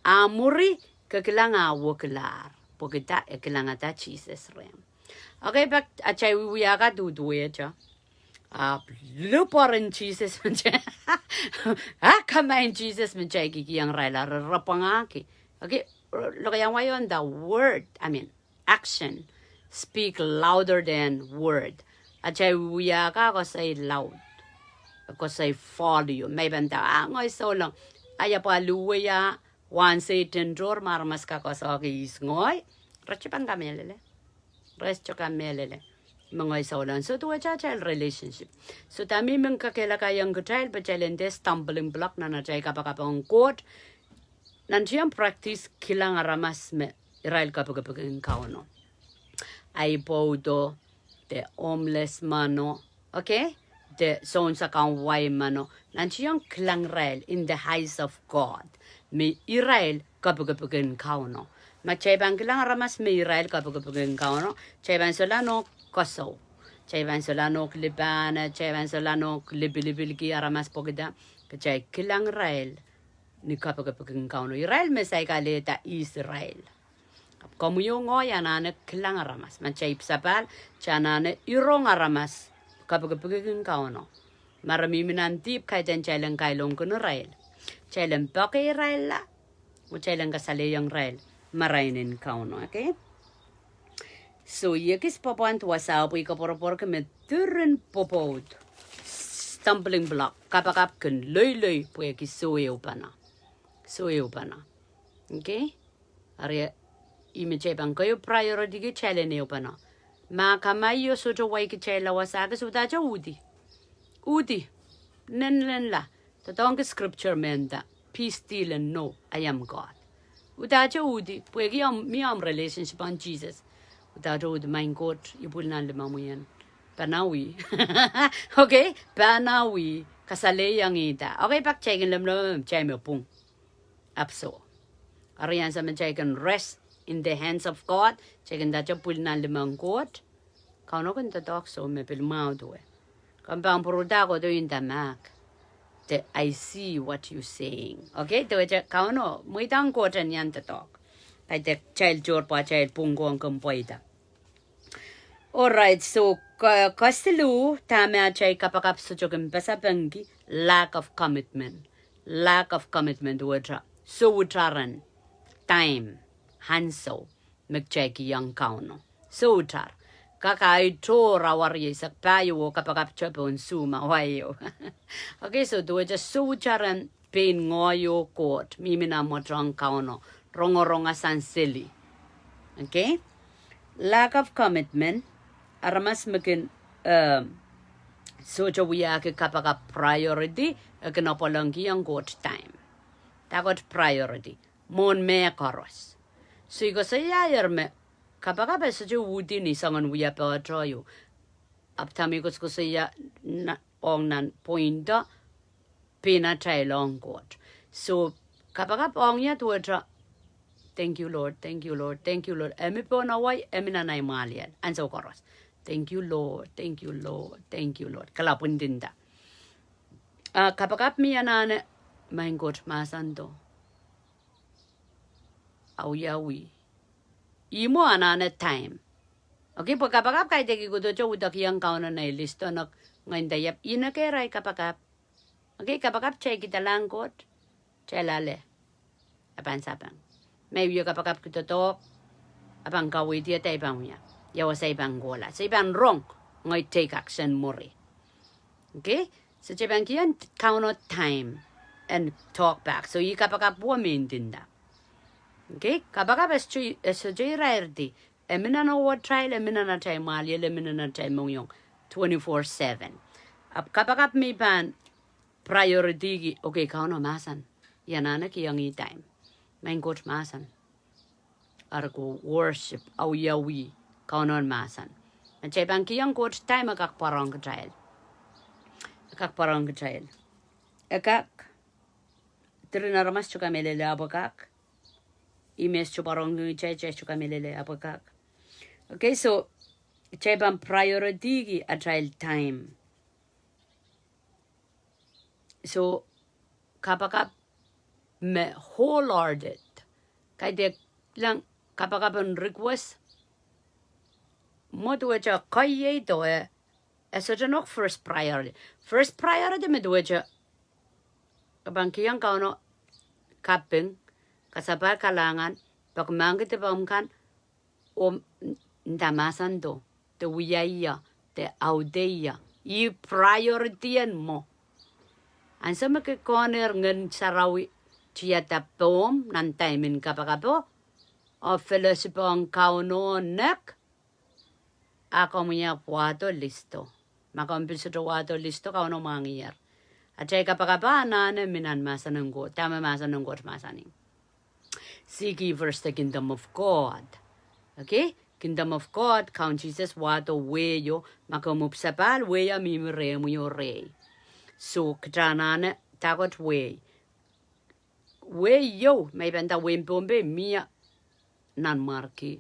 A mwuri, ke kilang ah wekilahr. Pwehki dah? E kilangada Sises rehmw. Okay, pak atail wiewia ka duduwehte. Ahpw lipwoaren Sises me kitail, ah, kamain Sises me kitail kihkihong irail, re, re pwangahki. Okay, lokaia wai o nda word, I mean, action speak louder than word. Atail wiewia ka koasoi loud, koasoi volume. Ma I pahn nda, ah, ngehi souleng. Ahi, ahpw a luhweia wahnsei tentehro ma aramas kak koasoahki ihs ngehi. Re sohte pahn kamehlele. Re sohte kamehlele me ngehi souleng. So duwehte atail relationship. So dahme I men kakehlakaiong kitail pwe kitail en dehr stumbling block nan atail kapakap ong Koht. Nantihong practice kilang aramas me irail kapikipik en Kauno. Ahi pwoudo, de homeless meno, okay? De sounsakan wai meno. Nantihong kilang irail in the eyes of God, me irail kapikipik en Kauno. Ma kitail pahn kilang aramas me irail kapikipik en Kauno, kitail pahn solahr nohk koasoi. Kitail pahn solahr nohk lipahne, kitail pahn solahr nohk lipilipilki aramas pwehki dah? Kitail kilang irail ni kapikipik en Kauno. Irail me saik alehda ihs irail. Ahpw komwi oh ngehi anahne kilang aramas. Ma kitail ipwsapahl, kitail anahne irong aramas kapikipik en Kauno. Ma re mihmi nan dihp, kaidehn kitail en kailongkin irail. Kitail en poake irail la, oh kitail en kasalehiong irail marain en Kauno, okay? So, I ekis pwopwoand wasa pwe I koapworopworki me diren pwopwoud, stumbling block, kapakap kin loiloi pwehki soh ehupene. Soh ehupene. Okay? Eri, ih me kitail pahn keieu priority ki kitail en ehupene. Ma kamai o sohte wai kitail la wasa kis, udahte uhdi. Uhdi. Nenenla. Doadoahngki scripture me nda, be still and know I am God. Udahte uhdi, pwehki omw, mie omw relationship ong Sises. Udahte uhdi, Maing Koht, I pwil nan limomwi en panawi. Okay? Panawi. Kasalehiong ihda. Okay, pak kitail kin lemleme, kitail me pwung. Ahpw soh. Eri ansou me kitail kin rest in the hands of God, kitail kin ndahte pwil nan limehng Koht, Kauno kin doadoahk soh me pil mwahu duwe. Komw pahn pwurehda kohdo I nda mahk. De I see what you saying. Okay, duwehte Kauno, mweidohng Koht en iang doadoahk. Kaidehn kitail tohr pwe atail pwungkohng kin pweida. Alright, so, ke-, kesiluh, dahme atail kapakap sohte kin pasapengki, lack of commitment. Lack of commitment, duwehte soutar en time, ansou me kitail kihong Kauno. Soutar. Kak ahi tohr awa rieisek pahieu oh kapakap tepin Zoom awa ieu. Okay, so duwehte soutar en pein ngehi oh Koht, mihmi nan mwoatohng Kauno, rongorong sang seli. Okay? Lack of commitment, aramas me kin, eh, sohte wiahki kapakap priority, e kin apwalongkihong Koht time. Dahkot priority. Mwohn mehkoaros. So I koasoiaier me kapakap e sohte uhdi ni soangen wia pehto ieu. Ahpw dahme I koasokoasoia na-, ong nan point o, pein atail ong Koht. So, kapakap ong ie duwehte Thank you, Lord. Thank you, Lord. Thank you, Lord. E mi pohn wai, e mi nan ei mwahliel. Ansou koaros. Thank you, Lord. Thank you, Lord. Thank you, Lord. Kalapw ndinda. Ah, kapakap mi anahne, Maing Koht mahsando. Awiawi. Ih mwo anahne time. Okay, pwe kapakap kaidehk I kohdo te uhdahkiong Kauno nei listo, ngehi nda, iap, I en ekei arail kapakap. Okay, kapakap kitail kihda lahng Koht, kitail ale. E pahn sapeng. Ma I wie kapakap ki doadoahk, e pahn kaweidih, e pahn wia. Ia wasa I pahn kohla. So I pahn rong, ngehi take action mwuri. Okay? So kitail pahn kihong Kauno time and talk back. So ih kapakap wet me I ndinda. Okay? Kapakap e sohte, e sohte irairdi. E mi nan atail, e mi nan atail mwahliel, e mi nan atail mohngiong twenty-four seven. Ahpw kapakap me I pahn priority ki, okay, Kauno mahsen. I anahne kihong ih time. Maing Koht mahsen. Arko worship, awiawi, Kauno mahsen. Ma kitail pahn kihong Koht time, e kak pwarohng kitail. E kak pwarohng kitail. E kak, diren aramas sohte kamehlele ahpw e kak. Ihme sohte pwarohng kitail, kitail sohte kamehlele ahpw e kak. Okay, so kitail pahn priority ki atail time. So kapakap me wholehearted. Kaidehk lang kapakap en request. Mwo duwehte koahiehdo e, e sohte nohk first priority. First priority me duwehte ke pahn kihong Kauno kaping, kasapahl kalahngan, peki mahkpen dipomw kan, oh nda mahsando, de wiahiong, de audehiong. Ih priority en mwo. Ansou me ke kohnehr Ngehn Sarawi tiada pohmw nan time en kapakapo, oh fellowship ong Kauno nek, a komw iang wahdo listo. Ma komw pil sohte wahdo listo, Kauno mwahngiher. Atail kapakap anahne mi nan mahsen en Koht, dahme mahsen en Koht mahsanih. Seek ye first the kingdom of God. Okay? Kingdom of God, Kaun Sises wahdo wehio, ma komw ipwsapahl wehio mihmi rehmwi oh rehi. So, kitail anahne dahkot wehi. Wehi ieu, ma I pahn nda wehin Pohnpei, mie nanmwarki.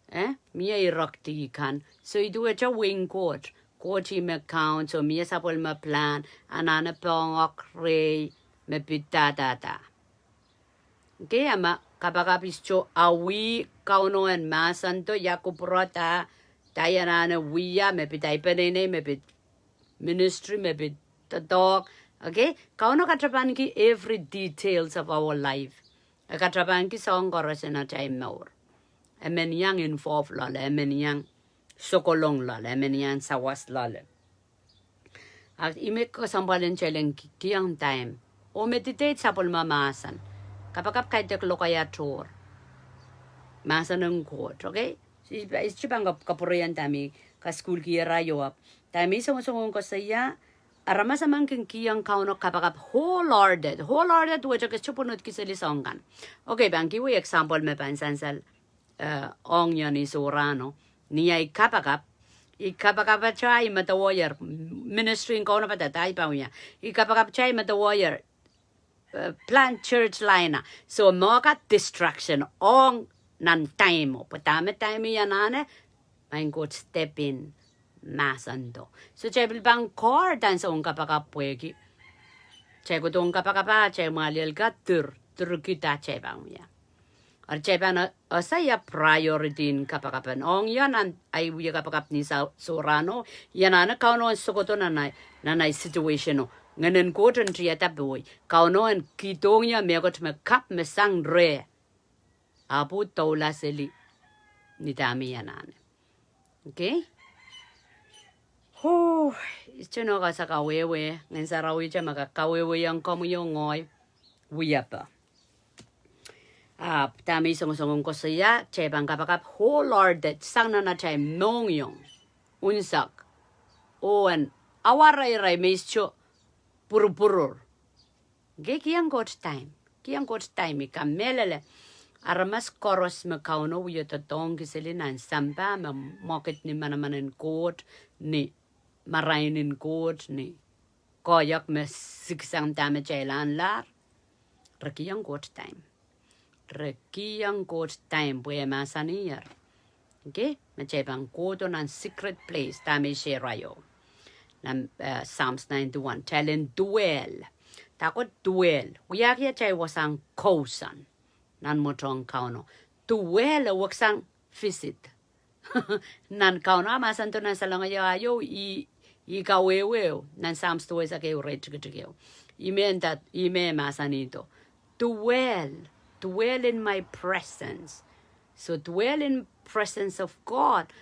Eh, mie irokdi kan. So I duwehte wehin Koht. Koht ih me Kaun, so mie sapwellime plan, anahne poahngoak rehi, me pid da, da, da. Okay, a ma kapakap I sohte awih Kauno en mahsando, ia kupwurada, da I anahne wia, me pid ahi peneinei, me pid ministry, me pid doadoahk. Okay, Kauno katapanki every details of our life. E katapanki soahng koaros en atail mour. E men iang involve loale, e men iang sokolong loale, e men iang sawas loale. A ih me kesempwal en kitail en ki-, kihong time. Oh meditate sapwellime mahsen. Kapakap kaidehk lokaia tohr. Mahsen en Koht, okay? I sohte pahn kap-, kapwurehiong dahme I kasukuhlkihera ioap. Dahme I songosong koasoia, aramas emen kin kihong Kauno kapakap wholehearted. Wholehearted wehwehki sohte pwunodki seli soahng kan. Okay, pahn kiwi example me pahn sansal, eh, ong ih ni sohrano. Ni ahi kapakap, I kapakapte ahi medewehier, ministry en kaunopada I pahn wia. I kapakapte ahi medewehier, eh, plan church laina. So mwo ka distraction ong nan time o. Pwe dahme time I anahne, Maing Koht step in, mahsando. So kitail pil pahn guard ansou en kapakap pwehki kitail kohdohng kapakap, atail mwahliel ka dir, dirki da kitail pahn wia. Eri kitail pahn e-, ese ia priority en kapakap en. Ong ih nan ahi wia kapakap ni sa-, sohrano, I anahne Kauno en sokohdo nan ahi, nan ahi situation o. Ngehnen Koht en tiada pohi. Kauno en kihdohng ia mehkot me kap me sang reh. Ahpw doula seli ni dahme I anahne. Okay? Huh, I sohte nohk asa kawehwe, Ngehn Sarawi te me kak kawehwehiong komwi oh ngehi, wiepe. Ahpw dahme I songosong koasoia, kitail pahn kapakap wholehearted, sang nan atail mohngiong, unsek, oh en awa rairai me I sohte pwurupwurur. Ke kihong Koht time. Kihong Koht time, I kamehlele. Aramas koaros me Kauno wia doadoahngki seli nan sampah me mwekid ni manaman en Koht, ni marain en Koht, ni koahiek me siksang dahme kitail ahnlahr. Re kihong Koht time. re kihong Koht time pwe e mahsanier. Okay? Me kitail pahn kohdo nan secret place, dahme I share ieu. Nan, eh, Psalms ninety-one, kitail en dwell. Dahkot dwell. Wiahki atail wasahn kousoan nan mwohtohng Kauno. Dwell e weksang visit. Nan Kauno ah mahsanihdo nan salengeo ieu, I, I kawehwe, nan Psalms duwehsek ehu, iretikitik ehu. I men that, I men mahsanihdo. Dwell, dwell in my presence. So dwell in presence of God.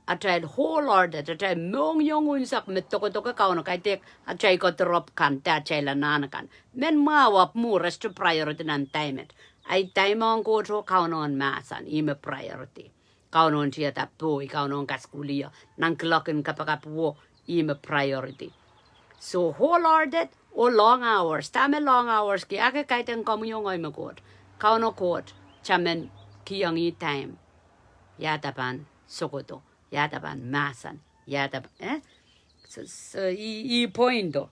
Atail wholehearted, atail mohngiong unsek me dokedoke Kauno, kaidehk atail kodirop kan, de atail anahn kan. Mehn mwahu ahpw mwo, re sohte priority nan time et. Ahi time ong Koht oh Kauno en mahsen, ih me priority. Kauno en tiada pohi, Kauno en kasukuhlie, nan kuloak en kapakap wo, ih me priority. So wholehearted oh long hours, dahme long hours ki, ake kaidehn komwi oh ngehi me Koht. Kauno Koht, kitail men kihong ih time. Ia de pahn sohkohdo, ia de pahn mahsen, ia de, eh? So, so, ih, ih poindo.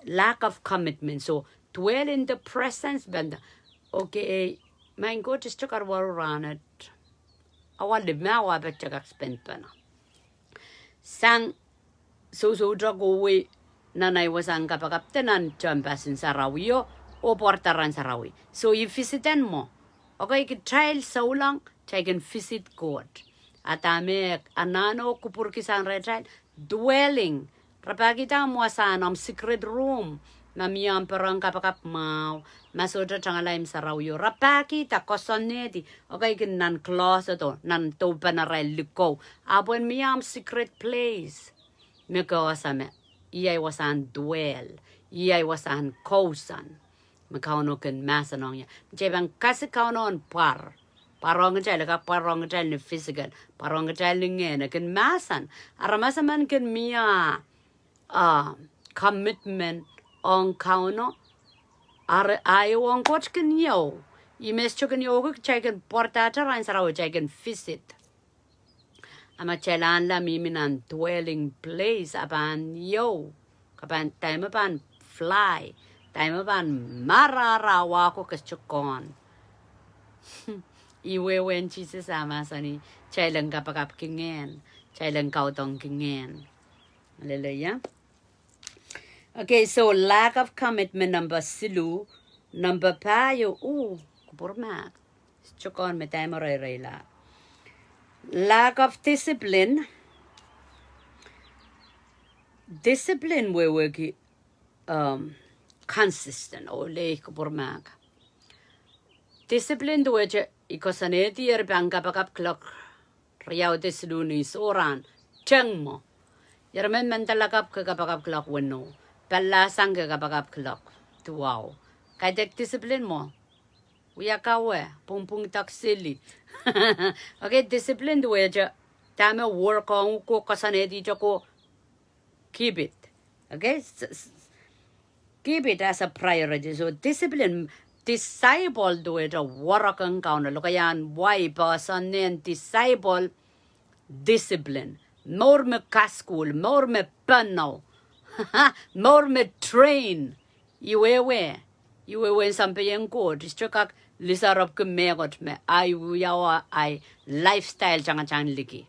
Lack of commitment. So, dwell in the presence, pahn de, okay, maing Koht, I sohte kak waru rahnwet. Awa lime, awa pahn kak spend pahn sang sohsohte kohwei nan ahi wasahn kapakap de nan tehnpasen sarawio, oh pwarada rahn sarawi. So, I visit en mwo. Okay, kitail souleng, kitail kin visit Koht. A dahme anahn oh kupwurki sang rehtail, dwelling. Re pahkihda omw wasahn, omw secret room. Ma mie omw peren kapakap mwahu, ma sohte tangala imw sarawio. Re pahkihda, koasoanehdi, okay, kin nan closet oh nan dohpene arail likou. Ahpw en mie omw secret place. Me ke ese me, ih ahi wasahn dwell, ih ahi wasahn kousoan. Me Kauno kin mahsen ong ie. Me kitail pahn kasik Kauno en pwar. Pwarohng kitail, e kak pwarohng kitail ni physical. Pwarohng kitail ni ngehn, e kin mahsen. Aramas emen kin mie, ah, commitment ong Kauno. Are, ahi ong Koht kin iou. Ih me sohte kin iouki, kitail kin pwardahte rahn sarawi, kitail kin visit. A ma kitail anahne mihmi nan dwelling place, a pahn iou. Ke pahn, time pahn fly. Time pahn marahra, wahko ke sohte kohn. Ih wehwehn Sises ah mahsanih, kitail en kapakapki ngehn, kitail en kaudoangki ngehn. Hallelujah. Okay, so lack of commitment, number siluh, number pahieu, uh, kupwur mahk. Sohte kohn me time reirei la. Lack of discipline. Discipline wehwehki, um, consistent, oh leh kupwur mahk. Discipline duwehte I koasoanehdi eri pahn kapakap kuloak riau de siluh ni sohrahn, teng mwo. Eri men mendala kapakap kuloak weneu. Pallahsang ke kapakap kuloak duwau. Kaidehk discipline mwo. Wia kawe, pwungpwungdek seli. Okay, discipline duwehte dahme work ong ko, koasoanehdi ko, keep it. Okay? S-, s-, keep it as a priority. So discipline, disciple duwehte work ong Kauno. Lokaiahn wai, poahsoan en disciple, discipline. Mour me kasukuhl, mour me pweno, mour me train. Ih wehwe, ih wehwehn sampah ong Koht, I sohte kak lisaropki mehkot me ahi wiawi, ahi lifestyle tangatang liki.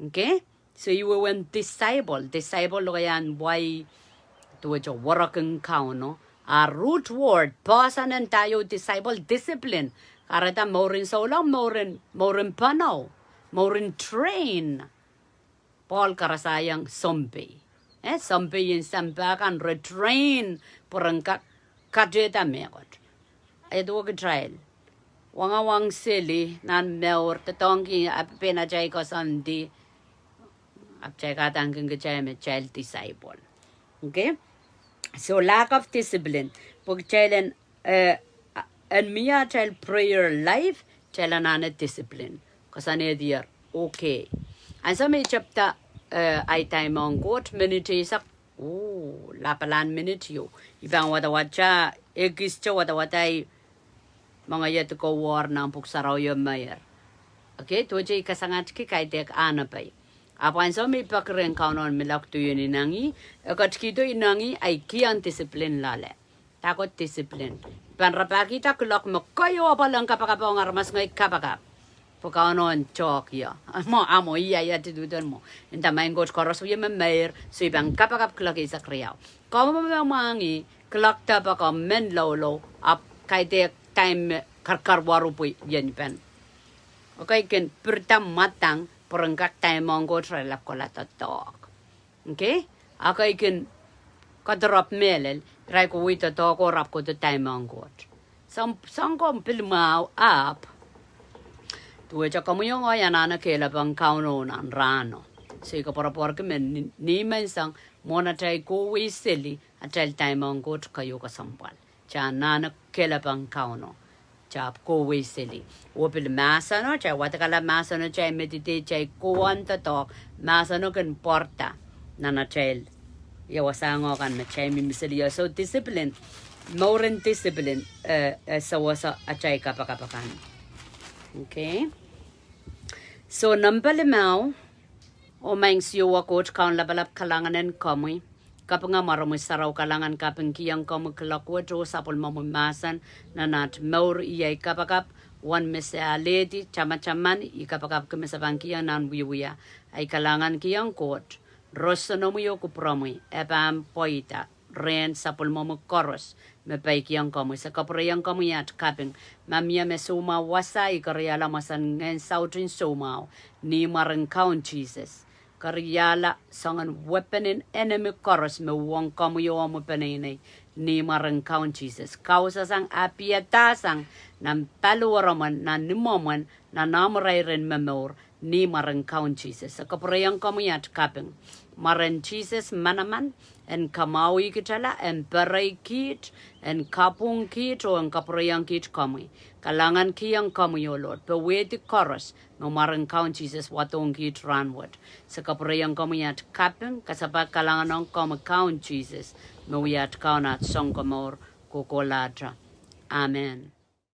Okay? So ih wehwehn disciple, disciple lokaiahn wai duwehte work ong Kauno. A root word, poahsoan en dah ieu disciple, discipline. Kahrehda mouren souleng, mouren, mouren pweno, mouren train. Pohl karasaiong sounpei. Eh, sounpei en sampah kan re train pwe ren ka-, katehda mehkot. Ahi duwehte kitail wangawang seli nan mour, doadoahngki ape, pein atail koasoandi, ahpw kitail kadaneki kitail me kitail disciple. Okay? So lack of discipline. Pwe kitail en, eh, en mie atail prayer life, kitail anahne discipline. Koasoanehdier, okay. Ansou me I tepda, eh, ahi time ong Koht, minute eisek, oh, lapalahn minute ieu. I pahn wadawad, ekiste wadawad ahi mengeiet kowor nan pwuhk sarawio meir. Okay, duwehte I kasangadki kaidehk ahnepe. Ahpw ansou me I peki rehn Kauno en milak duwen inengi, e ketikihdo inengi ahi kihong discipline loale. Dahkot discipline. Pahn rapahkihda kuloak me keieu apwal en kapakap ong aramas ngehi kapakap. Pwe Kauno en tohk ie. Mwo, a mwo, ia, ia, tidudon mwo. Nda maing Koht koaros wie me meir, so I pahn kapakap kuloak eisek riau. Komw me mwahngih, kuloak depe komw men loulou, ahpw kaidehk time me karkar waru pwe ien pen. Okay, kin pirda mwadang, pwe ren kak time ong Koht irail ahpw kohla doadoahk. Okay? Ahpw I kin kadarap mehlel, irail kohwei doadoahk oh re ahpw kohdo time ong Koht. Soang, soang komw pil mwahu ahpw. Duwehte komwi oh ngehi anahne kehlail pahn Kauno nan rahno. So I koapworopworki me ni, ni men sang, mwohn atail kohwei seli, atail time ong Koht keieu kesempwal. Kitail anahne kehlail pahn Kauno. Kitail kohwei seli. Oh pil mahseno, kitail wadekala mahseno, kitail meditate, kitail kohwei doadoahk, mahseno kin pwarada. Nan atail, ia wasa ngoh kan me kitail mihmi seli ia. So discipline, mouren discipline, eh, eh, sewese atail kapakap akan. Okay. So, nempe limau, oh maing Siohwa Koht Kaun lapalap, kalahngan en komwi. Kapinga mwaromwi sarawi, kalahngan kapingkihong komwi kuloak wet oh sapwellimomwi mahsen nan at mour, iei kapakap, wen me se alehdi, tamataman, I kapakapki me se pahn kihong nan wiewia. Ahi kalahngan kihong Koht, rosonomwi oh kupwuromwi, e pahn pweida rehn sapwellimomwi koaros me peikiong komwi. Se kapwureiong komwi at kaping. Ma mie me soumwahu wasa, I keriahla mahsen ngehn sautin soumwahu ni mwaren Kaun Sises. Keriahla soangen wepenin enemy koaros me uhwong komwi oh omwi peneinei ni mwaren Kaun Sises. Kausasang, apiadasang nan paliweromwen, nan imwomwen, nan ahmw irairen momour, ni mwaren Kaun Sises. Se kapwureiong komwi at kaping. Mwaren Sises manaman, en kamwahwih kitala, en perei kiht, en kapwung kiht oh en kapwureiong kiht komwi. Kalahngan kihong komwi, oh Lord, powehdi koaros me mwaren Kaun Sises wadohng kiht rahnwet. Se kapwureiong komwi at kaping, kasapahl kalahngan ong komwi Kaun Sises, me wia at Kaun, at Sounkomour kohkohlahte. Amen.